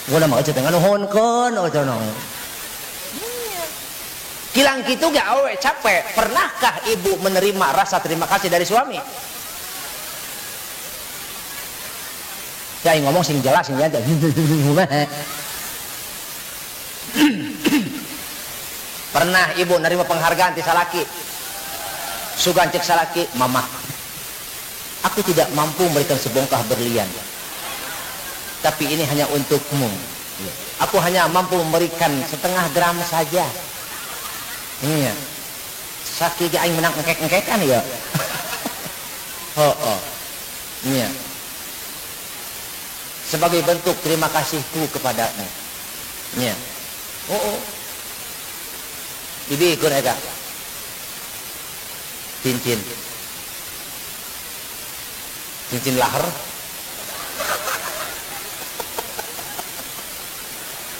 Gua mah teh nganuhunkeun cenah. Kilang kitu ge awewe capek. Pernahkah ibu menerima rasa terima kasih dari suami? Ya ngomong sing jelas sing jelas. Pernah ibu nerima penghargaan ti salaki? Sugan cek salaki, mamah. Aku tidak mampu memberikan sebongkah berlian, tapi ini hanya untukmu. Aku hanya mampu memberikan setengah gram saja. Iya. Sakit aing menang engkek-engkekan ya. Oh, oh. Iya. Sebagai bentuk terima kasihku kepadamu. Iya. Oh, oh. Dibikeun eta. Cincin. Cincin lahar.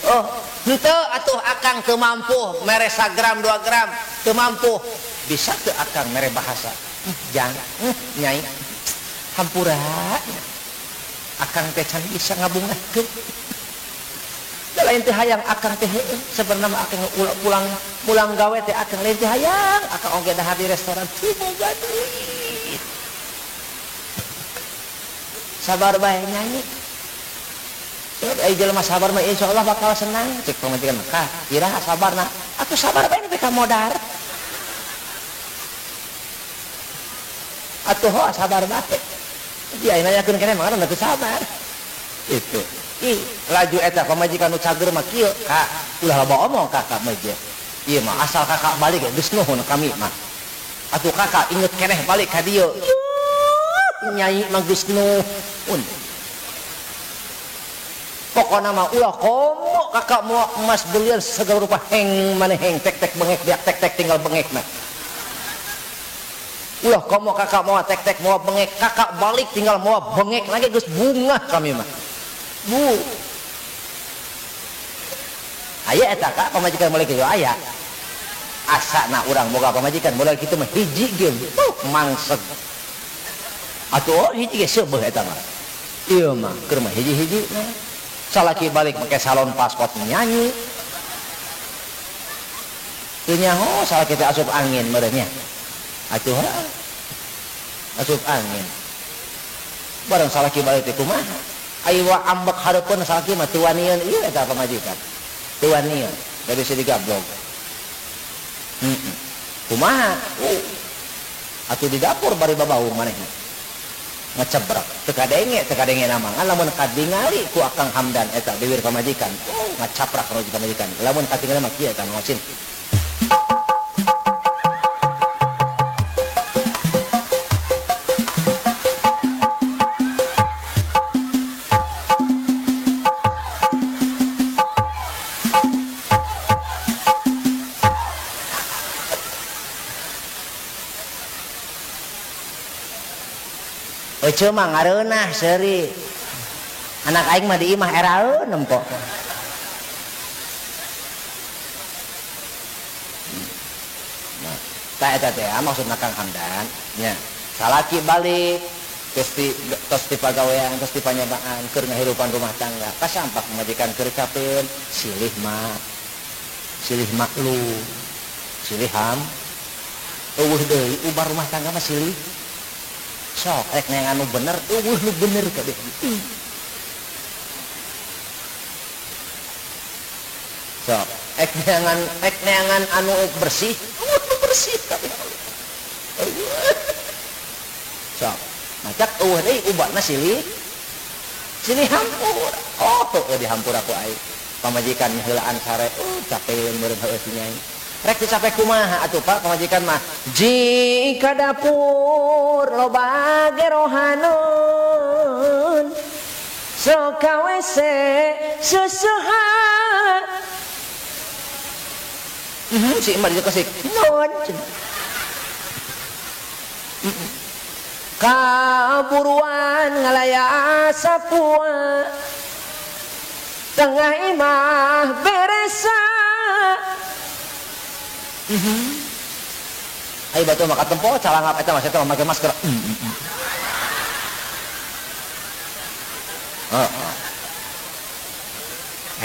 Oh, henteu atuh akang teu mampu mere sagram 2 gram, teu mampu. Bisa teu akang mere bahasa. Jang, nyai. Hampura. Akang teh can bisa ngabungahkeun. Da lain teh hayang akang teh heueuh, sebenarnya mah akang pulang pulang gawe teh akang lain teh hayang, akang oge dahar di restoran teu boga duit. Sabar bae nyanyi. Ai jelema sabar mah insyaallah bakal senang. Cek pamajikan mah, "Kah, iraha sabarna?" Atuh sabar bae nepi ka modar. Atuh ho sabar bae. Dia nanyakeun keneh mah teu sabar. Itu. Ih, laju eta pamajikan nu cager mah kieu, Kak. Ulah loba omong kakak mah ieu. Ieu mah asal kakak balik geus nuhun kami mah. Atuh kakak inget keneh balik ka dieu. Nyai mah geus nuhun. Pokokna mah ulah komo kakak mau emas berlian segala rupa heng maneh heng tek tek bengek biak tek tek tinggal bengek mah. Ulah komo kakak mau tek tek mau bengek, kakak balik tinggal mau bengek lagi geus bunga kami mah. Bu. Aya eta kak pamajikan mulai kitu aya. Asana urang boga pamajikan mulai kitu mah hiji ge mangseg. Atuh hiji ge seubeuh eta mah. Ieu mah keur mah hiji-hiji mah. Salaki balik pakai salon pasport nyanyi. Teu nyaho salaki teh asup angin meureun nya. Atuh asup angin. Barang salaki balik teh kumaha? Ai wa ambek hareupeun salaki mah teu wanian ieu eta pamajikan. Teu wanian, da bisa digablog. Kumaha? Atuh di dapur bari babaung manehna. Ngecebrak teu kadenge nama lamun kadingali ku Akang Hamdan eta bibir pamajikan ngacaprak pamajikan lamun katingali mah kieu eta ngosin. Ece mah ngareunah seuri. Anak aing mah di imah eraeun nempo. Nah, ta eta teh maksudna Kang Hamdan nya. Salaki balik geus di tos di pagawean, tos di panyabaan keur ngahirupan rumah tangga. Kasampak pamajikan keur capeun, silih mah. Silih maklum. Silih ham. Eueuh deui ubar rumah tangga mah silih. Sok rek neangan nu bener, eueuh nu bener kabeh. Sok ek neangan anu bersih, eueuh nu bersih kabeh. Sok macak eueuh deui ubatna silih. Silih hampura. Oh, heueuh dihampura ku aing. Pamajikan heulaan sare, capeun meureun heueuh si nyai. Rek dicape kumaha atuh Pak pamajikan mah. Jika dapur loba gerohaneun sok ka WC seuseha. Si Imah dikasih non. Kaburuan ngalaya sapua tengah imah beresa. Ayo batu mah katempo calangap eta mah saya mah make masker.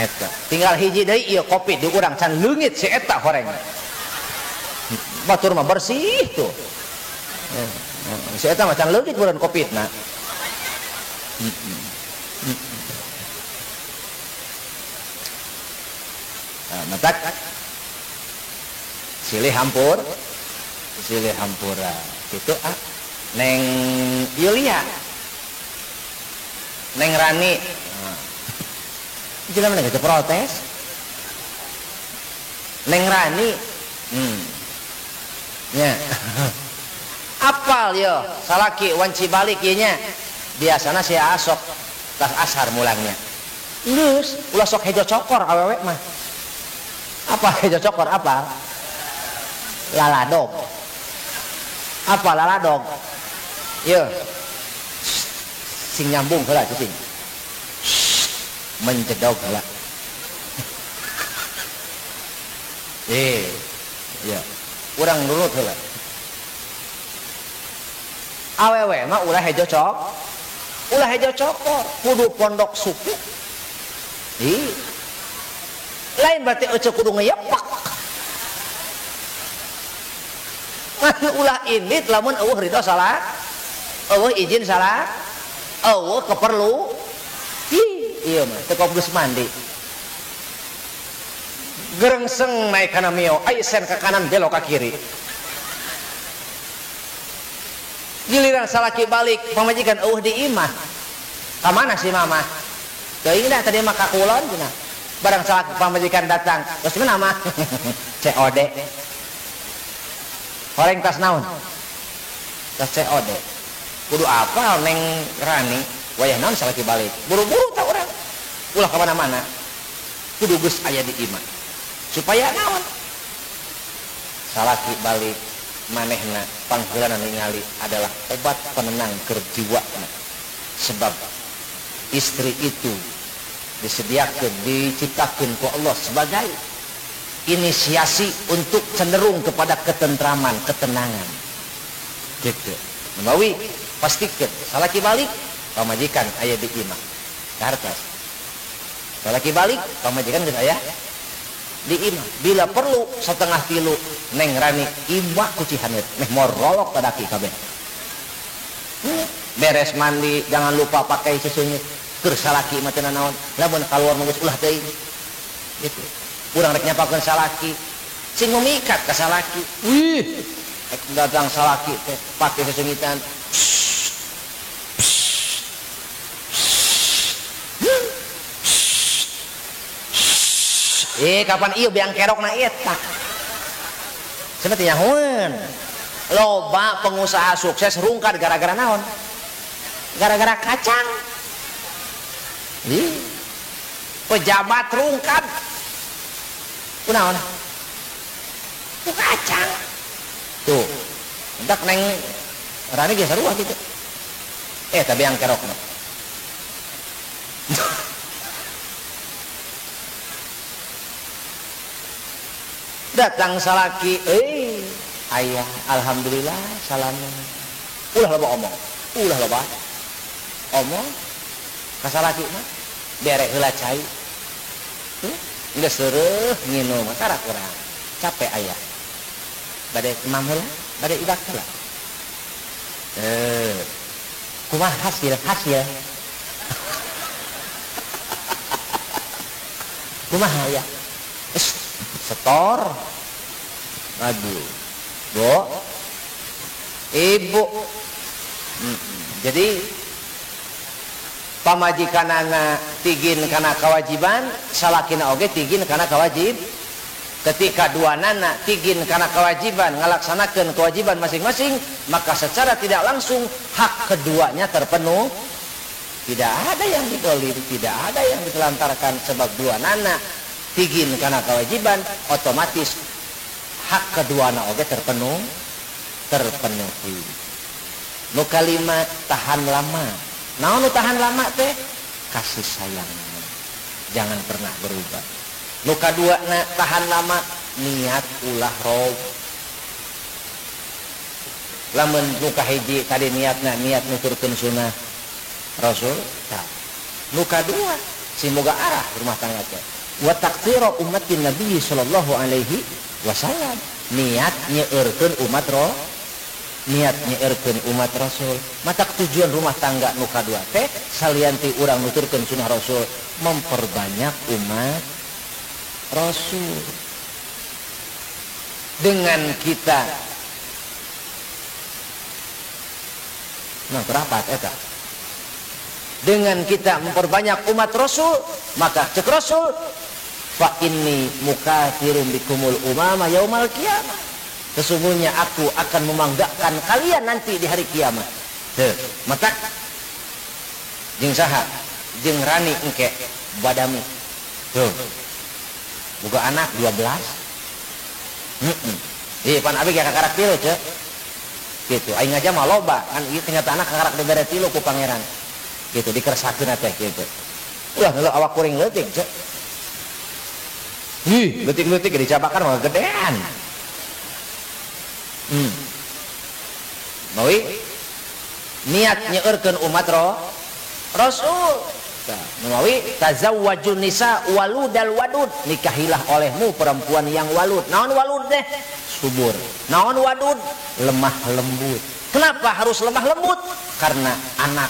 Eta tinggal hiji deui ieu kopi di urang can leungit si eta horeng. Batur mah bersih tuh. Si eta mah can leungit bulan kopitna. Nah, matak silih hampur, silih hampura. Gitu ah. Neng Yulia, Neng Rani. Jelema mana gitu protes. Neng Rani. Ya. Apal yo, salaki wanci balik ieu nya. Biasana si asok tas asar mulangnya. Geus, ulah sok hejo cokor awewe mah. Apa hejo cokor apa? Laladog. Apa laladog? Yo. Sing nyambung heula cicing. Menjedog heula. Ya. Urang nurut heula. Awewe mah ulah hejo cok. Ulah hejo cokor, kudu pondok suku. Ih. Lain berarti ece kudu ngeyepak. Ulah indit lamun eueuh ridho salah, eueuh izin salah, eueuh keperlu. Ih, ieu mah teu geus mandi. Gerengseng naik kana mio, ai sen ke kanan belok ke kiri. Giliran salaki balik, pamajikan eueuh di imah. Ka mana si mama? Teuing dah tadi mah ka kulon cenah. Barang salaki pamajikan datang, terus mana mah? COD. Horeng tas naon? Tas COD. Kudu apa Neng Rani? Wayah naon salaki balik? Buru-buru tah urang. Ulah ka mana-mana. Kudu geus aya di imah. Supaya naon? Salaki balik manehna pangheulana ningali adalah obat penenang keur jiwana. Sebab istri itu disediakan, diciptakan ku Allah sebagai inisiasi untuk cenderung kepada ketentraman, ketenangan. Gitu. Menawi pastikan salaki balik pamajikan aya di imah. Kartas. Salaki balik pamajikan geus aya di imah. Bila perlu 2:30 Neng Rani imah ku Cihanet meh morolok ka daki kabeh. Beres mandi jangan lupa pakai seseungit. Keur salaki mah teu nanaon, lamun kaluar mah geus ulah teuing. Gitu. Urang rek nyapakeun salaki, sing ngumikat ka salaki. Wih, rek datang salaki teh pake seseungitan. Kapan ieu biang kerokna eta? Seperti nyahoeun. Loba pengusaha sukses rungkad gara-gara naon? Gara-gara kacang. Ih. Pejabat rungkad. Kunaon? Ku kacang. Tuh. Entak Neng Rani ge sarua kitu. Tapi biang kerokna. Datang salaki, ayah, alhamdulillah, salam. Ulah loba omong, ulah loba omong. Ka salaki mah bere heula cai. Geus seureuh nginum karak urang. Capek ayah. Bade emam heula, bade ibak heula. Kumaha hasil hasil. Kumaha ya? Setor. Aduh. Bu. Ibu. Jadi pamajikanana tigin kana kewajiban, salakina oge tigin kana kewajib. Ketika dua nana tigin kana kewajiban, ngalaksanakeun kewajiban masing-masing, maka secara tidak langsung hak keduanya terpenuh. Tidak ada yang didolim, tidak ada yang ditelantarkan, sebab dua nana tigin kana kewajiban, otomatis hak kedua na oge terpenuh, terpenuhi. Nu kalima tahan lama. Naon nu tahan lama teh? Kasih sayang. Jangan pernah berubah. Nu kadua na tahan lama, niat ulah rob. Lamun nu kahiji tadi niatna niat nuturkeun sunah Rasul, tah. Nu kadua simoga arah rumah tangga teh. Wa taqtira ummatin Nabi sallallahu alaihi wasallam. Niat nyeurkeun umat niat nyeurkeun umat Rasul. Matak tujuan rumah tangga nu kadua teh salianti urang nuturkeun sunah Rasul, memperbanyak umat Rasul. Dengan kita Nah, berapat eta. Dengan kita memperbanyak umat Rasul, maka cek Rasul, fa inni mukatsirum bikumul umama yaumal kiamah. Sesungguhnya aku akan membanggakan kalian nanti di hari kiamat. Teu, matak jeung saha? Jeung Rani engke badami. Tuh. Boga anak 12. Heeh. Ih, pan abi ge kakarak tilu, cek. Gitu. Aing aja mah loba, kan ieu kenyataanna kakarak dibere tilu ku pangeran. Gitu dikersakeun teh gitu. Ulah heula awak kuring leutik, cek. Ih, leutik-leutik dicabakan mah gedean. Mawi niat nyeurkeun umat Rasul. Mawi tazawwajun nisa waludal wadud, nikahilah olehmu perempuan yang walud. Naon walud teh? Subur. Naon wadud? Lemah lembut. Kenapa harus lemah lembut? Karena anak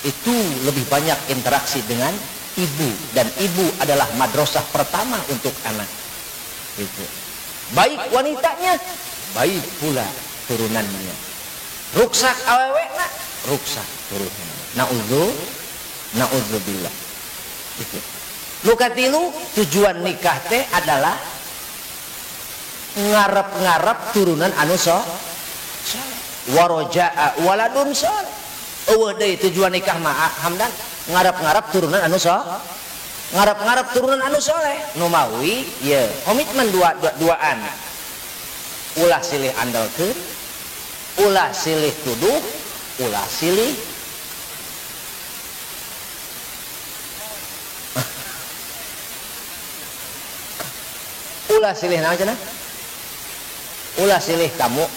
itu lebih banyak interaksi dengan ibu, dan ibu adalah madrasah pertama untuk anak. Gitu. Baik wanitanya, baik pula turunannya. Ruksak awewena, ruksak turunannya. Na'udzubillah. Gitu. Nu katilu, tujuan nikah teh adalah ngarep-ngarep turunan anu soleh. Waroja'a waladun soleh. Eueuh deui tujuan nikah mah hamdan ngarep-ngarep turunan anu soleh. Ngarep-ngarep turunan anu soleh. Nu mawi ye komitmen duaan. Ulah silih andalkeun, ulah silih tuduh, ulah silih ulah silih naon cenah? Ulah silih tamu.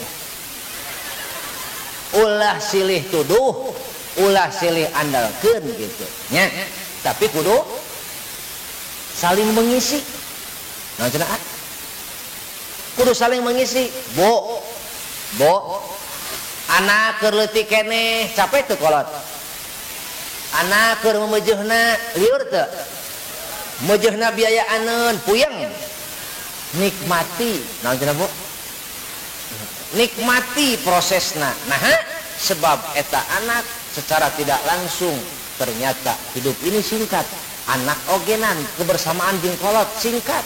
Ulah silih tuduh, ulah silih andalkeun gitu nya. Tapi kudu saling mengisi. Naon cenah? Kudu saling mengisi. Bo, bo, anak keur leutik keneh capek teu kolot? Anak keur memejeuhna liur teu? Mejeuhna biayaaneun puyeng. Nikmati, naon cenah Bu? Nikmati prosesna. Nah, sebab eta anak secara tidak langsung ternyata hidup ini singkat. Anak ogenan kebersamaan jeung kolot singkat.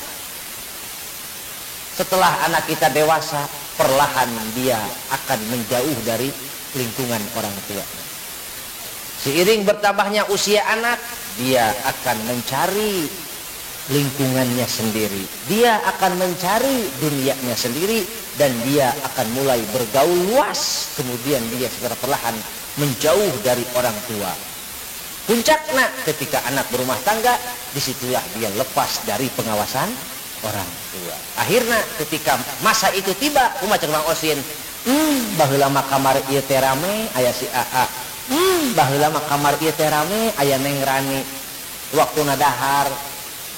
Setelah anak kita dewasa, perlahan dia akan menjauh dari lingkungan orang tua. Seiring bertambahnya usia anak, dia akan mencari lingkungannya sendiri. Dia akan mencari dunianya sendiri, dan dia akan mulai bergaul luas. Kemudian dia secara perlahan menjauh dari orang tua. Puncaknya ketika anak berumah tangga, disitulah dia lepas dari pengawasan orang tua. Akhirnya ketika masa itu tiba, kumaha cek Bang Osin, baheula mah kamar ieu teh rame aya si AA. Baheula mah kamar ieu teh rame aya Neng Rani. Waktuna dahar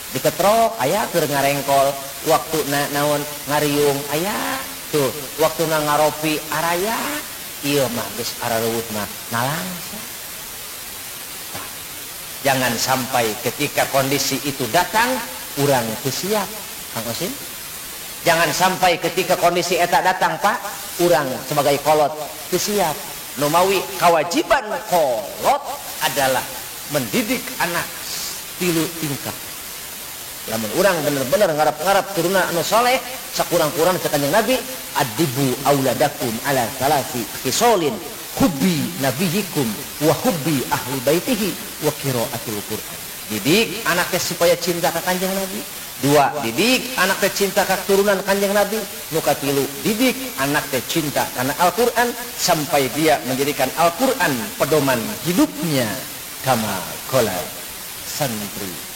diketrok aya keur ngarengkol, waktuna naon ngariung aya tuh, waktuna ngaropi araya, ieu mah geus arareuweuh mah nalangsa. Jangan sampai ketika kondisi itu datang urang teu siap, Kang Osin. Jangan sampai ketika kondisi eta datang, Pak, urang sebagai kolot teu siap. Nu mawi kewajiban kolot adalah mendidik anak tilu tingkah. Lamun urang bener-bener ngarap-ngarap turunan anu soleh, sakurang-kurang cek Kanjeng Nabi, adibu auladakum ala salasi khisolin, hubbi nabiyikum wa hubbi ahli baitihi wa qiraatil Qur'an. Didik anaknya supaya cinta ka Kanjeng Nabi. Dua, didik anaknya cinta ka turunan Kanjeng Nabi. Nu katilu, didik anaknya cinta karena Al-Qur'an sampai dia menjadikan Al-Qur'an pedoman hidupnya. Kama qala santri.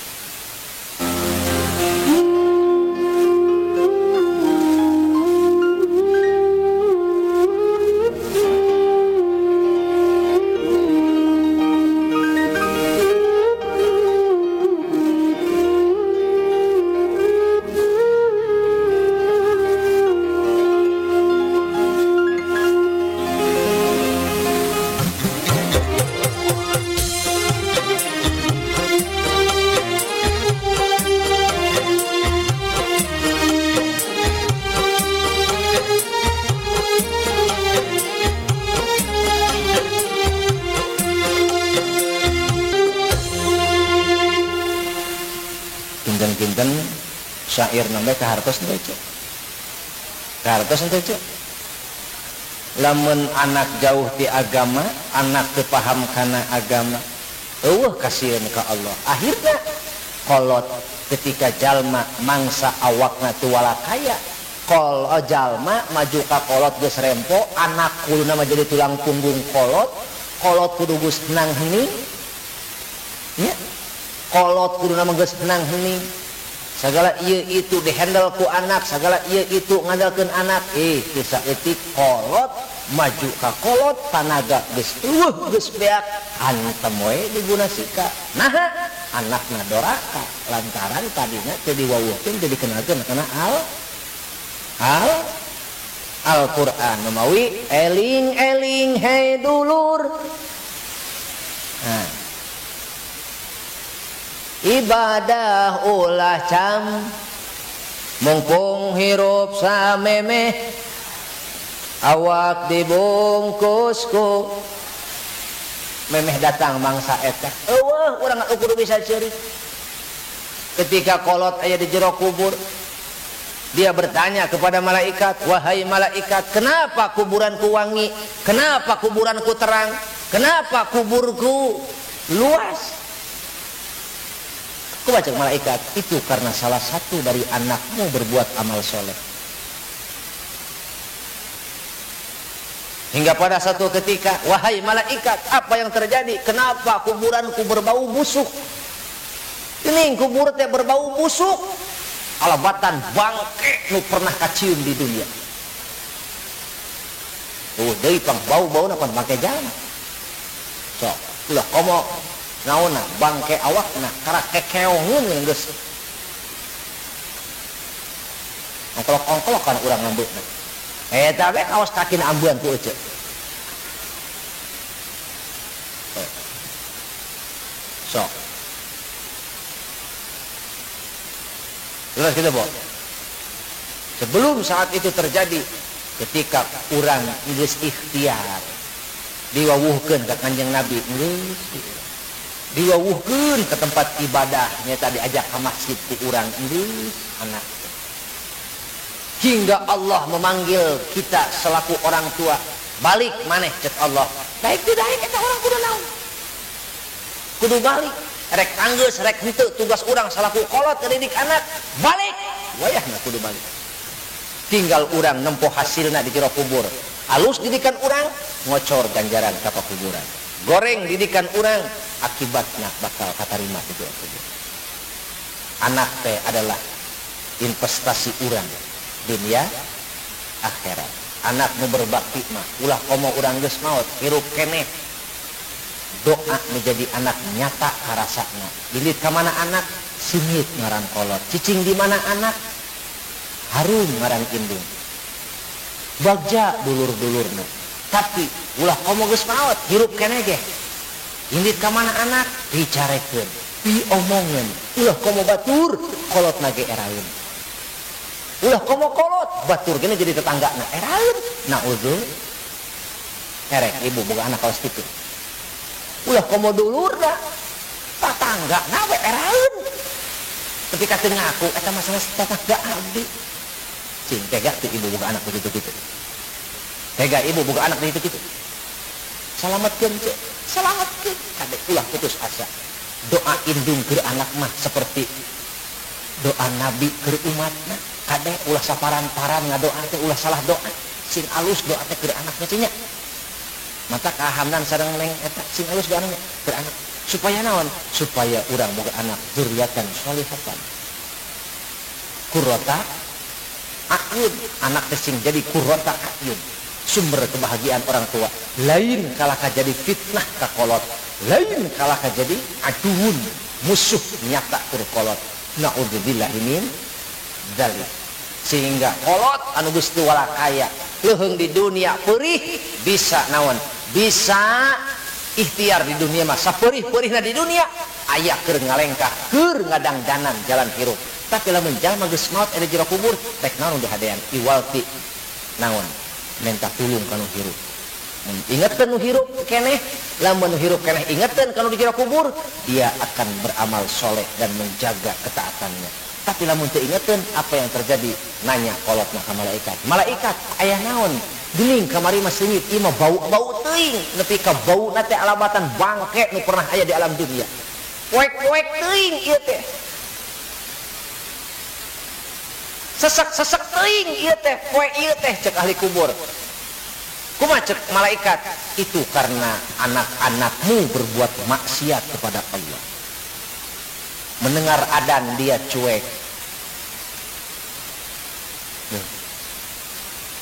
Syair namanya kahartos teu cek. Kahartos teu cek. Lamun anak jauh ti agama, anak teu paham kana agama, eueuh kasieun ka Allah. Akhirna kolot ketika jalma mangsa awakna teu walakaya, kol jalma maju ka kolot geus rempo, anak kuduna mah jadi tulang punggung kolot, kolot kudu geus tenang hening. Nya. Kolot kuduna mah geus tenang hening. Segala ieu itu dihandle ku anak, segala ieu itu ngandalkeun anak. Teu saeutik kolot maju ka kolot tanaga geus eueuh geus beak, hantem we diguna sika. Naha anakna doraka lantaran tadina teu diwawuhkeun teu dikenalkeun kana Al-Qur'an. Mamawi eling-eling hei dulur. Nah. Ibadah ulah cam mungpung hirup samemeh awak dibungkusku memeh datang mangsa eta eueuh urang kudu bisa ceurik. Ketika kolot aya di jero kubur, dia bertanya kepada malaikat, wahai malaikat, kenapa kuburanku wangi, kenapa kuburanku terang, kenapa kuburku luas? Aku baca malaikat, itu karena salah satu dari anakmu berbuat amal soleh. Hingga pada satu ketika, wahai malaikat, apa yang terjadi? Kenapa kuburanku berbau busuk? Ini kubur teh berbau busuk. Alabatan bangke nu pernah kacium di dunia. Tuh deui pang bau-bauna pan bangke jalma. Sok, ulah komo naonna bangke awakna karak kekeongeun geus. Ongklok-ongklok kan urang ngambeuna. Eta we kaos kakina ambuan ku ece. Sok. Jelas gitu, Bo. Sebelum saat itu terjadi, ketika urang geus ikhtiar diwawuhkeun ka Kanjeng Nabi, geus diwawuhkeun ke tempat ibadah, nyata diajak ke masjid ku urang geus anak. Hingga Allah memanggil kita selaku orang tua, balik maneh cek Allah. Daek teu daek eta urang kudu naon? Kudu balik. Rek anggeus rek henteu tugas urang selaku kolot ngedidik anak, balik. Wayahna kudu balik. Tinggal urang nempo hasilna di jero kubur. Alus didikan urang, ngocor ganjaran ka pakuburan. Goreng didikan urang, akibatna bakal katarima di jero kubur. Anak teh adalah investasi urang dunia akhirat. Anak nu berbakti mah ulah komo urang geus maot, hirup keneh. Doa menjadi anak nyata karasana. Dilit ka mana anak, singit ngaran kolot. Cicing di mana anak, harum ngaran indung. Bagja dulur-dulurna. Tapi ulah komo geus maot, hirup keneh ge. Indit ka mana anak, dicarekeun, diomongeun. Ulah komo batur, kolotna ge eraeun. Ulah komo kolot, batur gene jadi tetanggana eraeun. Naudzu. Erek ibu boga anak kaos kitu. Ulah komo dulurna, tatangga nawe eraeun. Ketika teu ngaku eta masalah tetangga abdi. Cing tega teu ibu boga anak begitu kitu. Tega ibu boga anak begitu kitu. Salametkeun cek, salametkeun kade ulah putus asa. Doa indung keur anak mah seperti doa nabi keur umatna. Kade ulah saparan-paran ngadoa teh ulah salah doa. Sing alus doa teh keur anaknya cenah. Mata kahamdan sareng neng eta sing alus doana keur anak. Supaya naon? Supaya urang boga anak zuriatan sholihatan. Qurrata a'yun, anak teh sing jadi qurrata a'yun, sumber kebahagiaan orang tua. Lain kalahka jadi fitnah ka kolot, lain kalahka jadi aduun, musuh nyata keur kolot. Naudzubillahi min dzalik. Sehingga kolot anu geus teu walakaya, leuheung di dunia perih bisa naon? Bisa ikhtiar di dunia mah saperih-perihna di dunia aya keur ngalengkah, keur ngadangdanan jalan hirup. Tapi lamun jalma geus maot eta jero kubur, rek naon dihadean? Iwal ti naon? Minta tulung ka nu hirup. Ingetkeun nu hirup keneh, lamun nu hirup keneh ingetkeun ka nu di jero kubur, dia akan beramal soleh dan menjaga ketaatannya. Tapi lamun teu ingeteun apa yang terjadi, nanya kolotna ka malaikat. Malaikat, aya naon? Geuning kamari mah seungit, ieu mah bau-bau teuing, nepi ka bauna teh alamatan bangke nu pernah aya di alam dunia. Poek-poek teuing ieu teh. Sesek-sesek teuing ieu teh, poe ieu teh cek ahli kubur. Kumaha cek malaikat? Itu karena anak-anakmu berbuat maksiat kepada Allah. Mendengar adan dia cuek.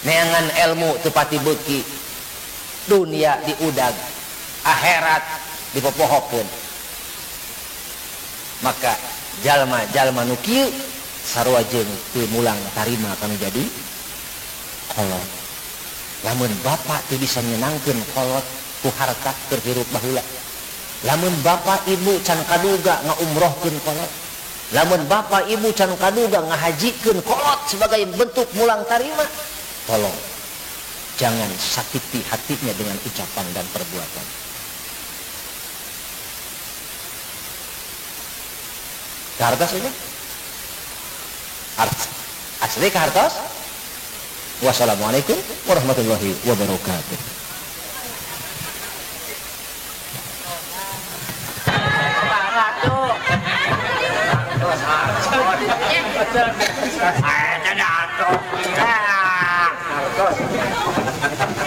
Neangan ilmu tepati beuki, dunia diudag, akhirat dipopohokeun. Maka jalma-jalma nu kieu sarua jeung teu mulang tarima kanu jadi kolot. Lamun bapak teu bisa nyenangkeun kolot ku harta keur hirup baheula. Lamun bapak ibu can kaduga ngaumrohkeun kolot. Lamun bapak ibu can kaduga ngahajikeun kolot sebagai bentuk mulang tarima, tolong jangan sakiti hatinya dengan ucapan dan perbuatan. Kahartos ini? Asli kahartos? Wassalamualaikum warahmatullahi wabarakatuh. Ada.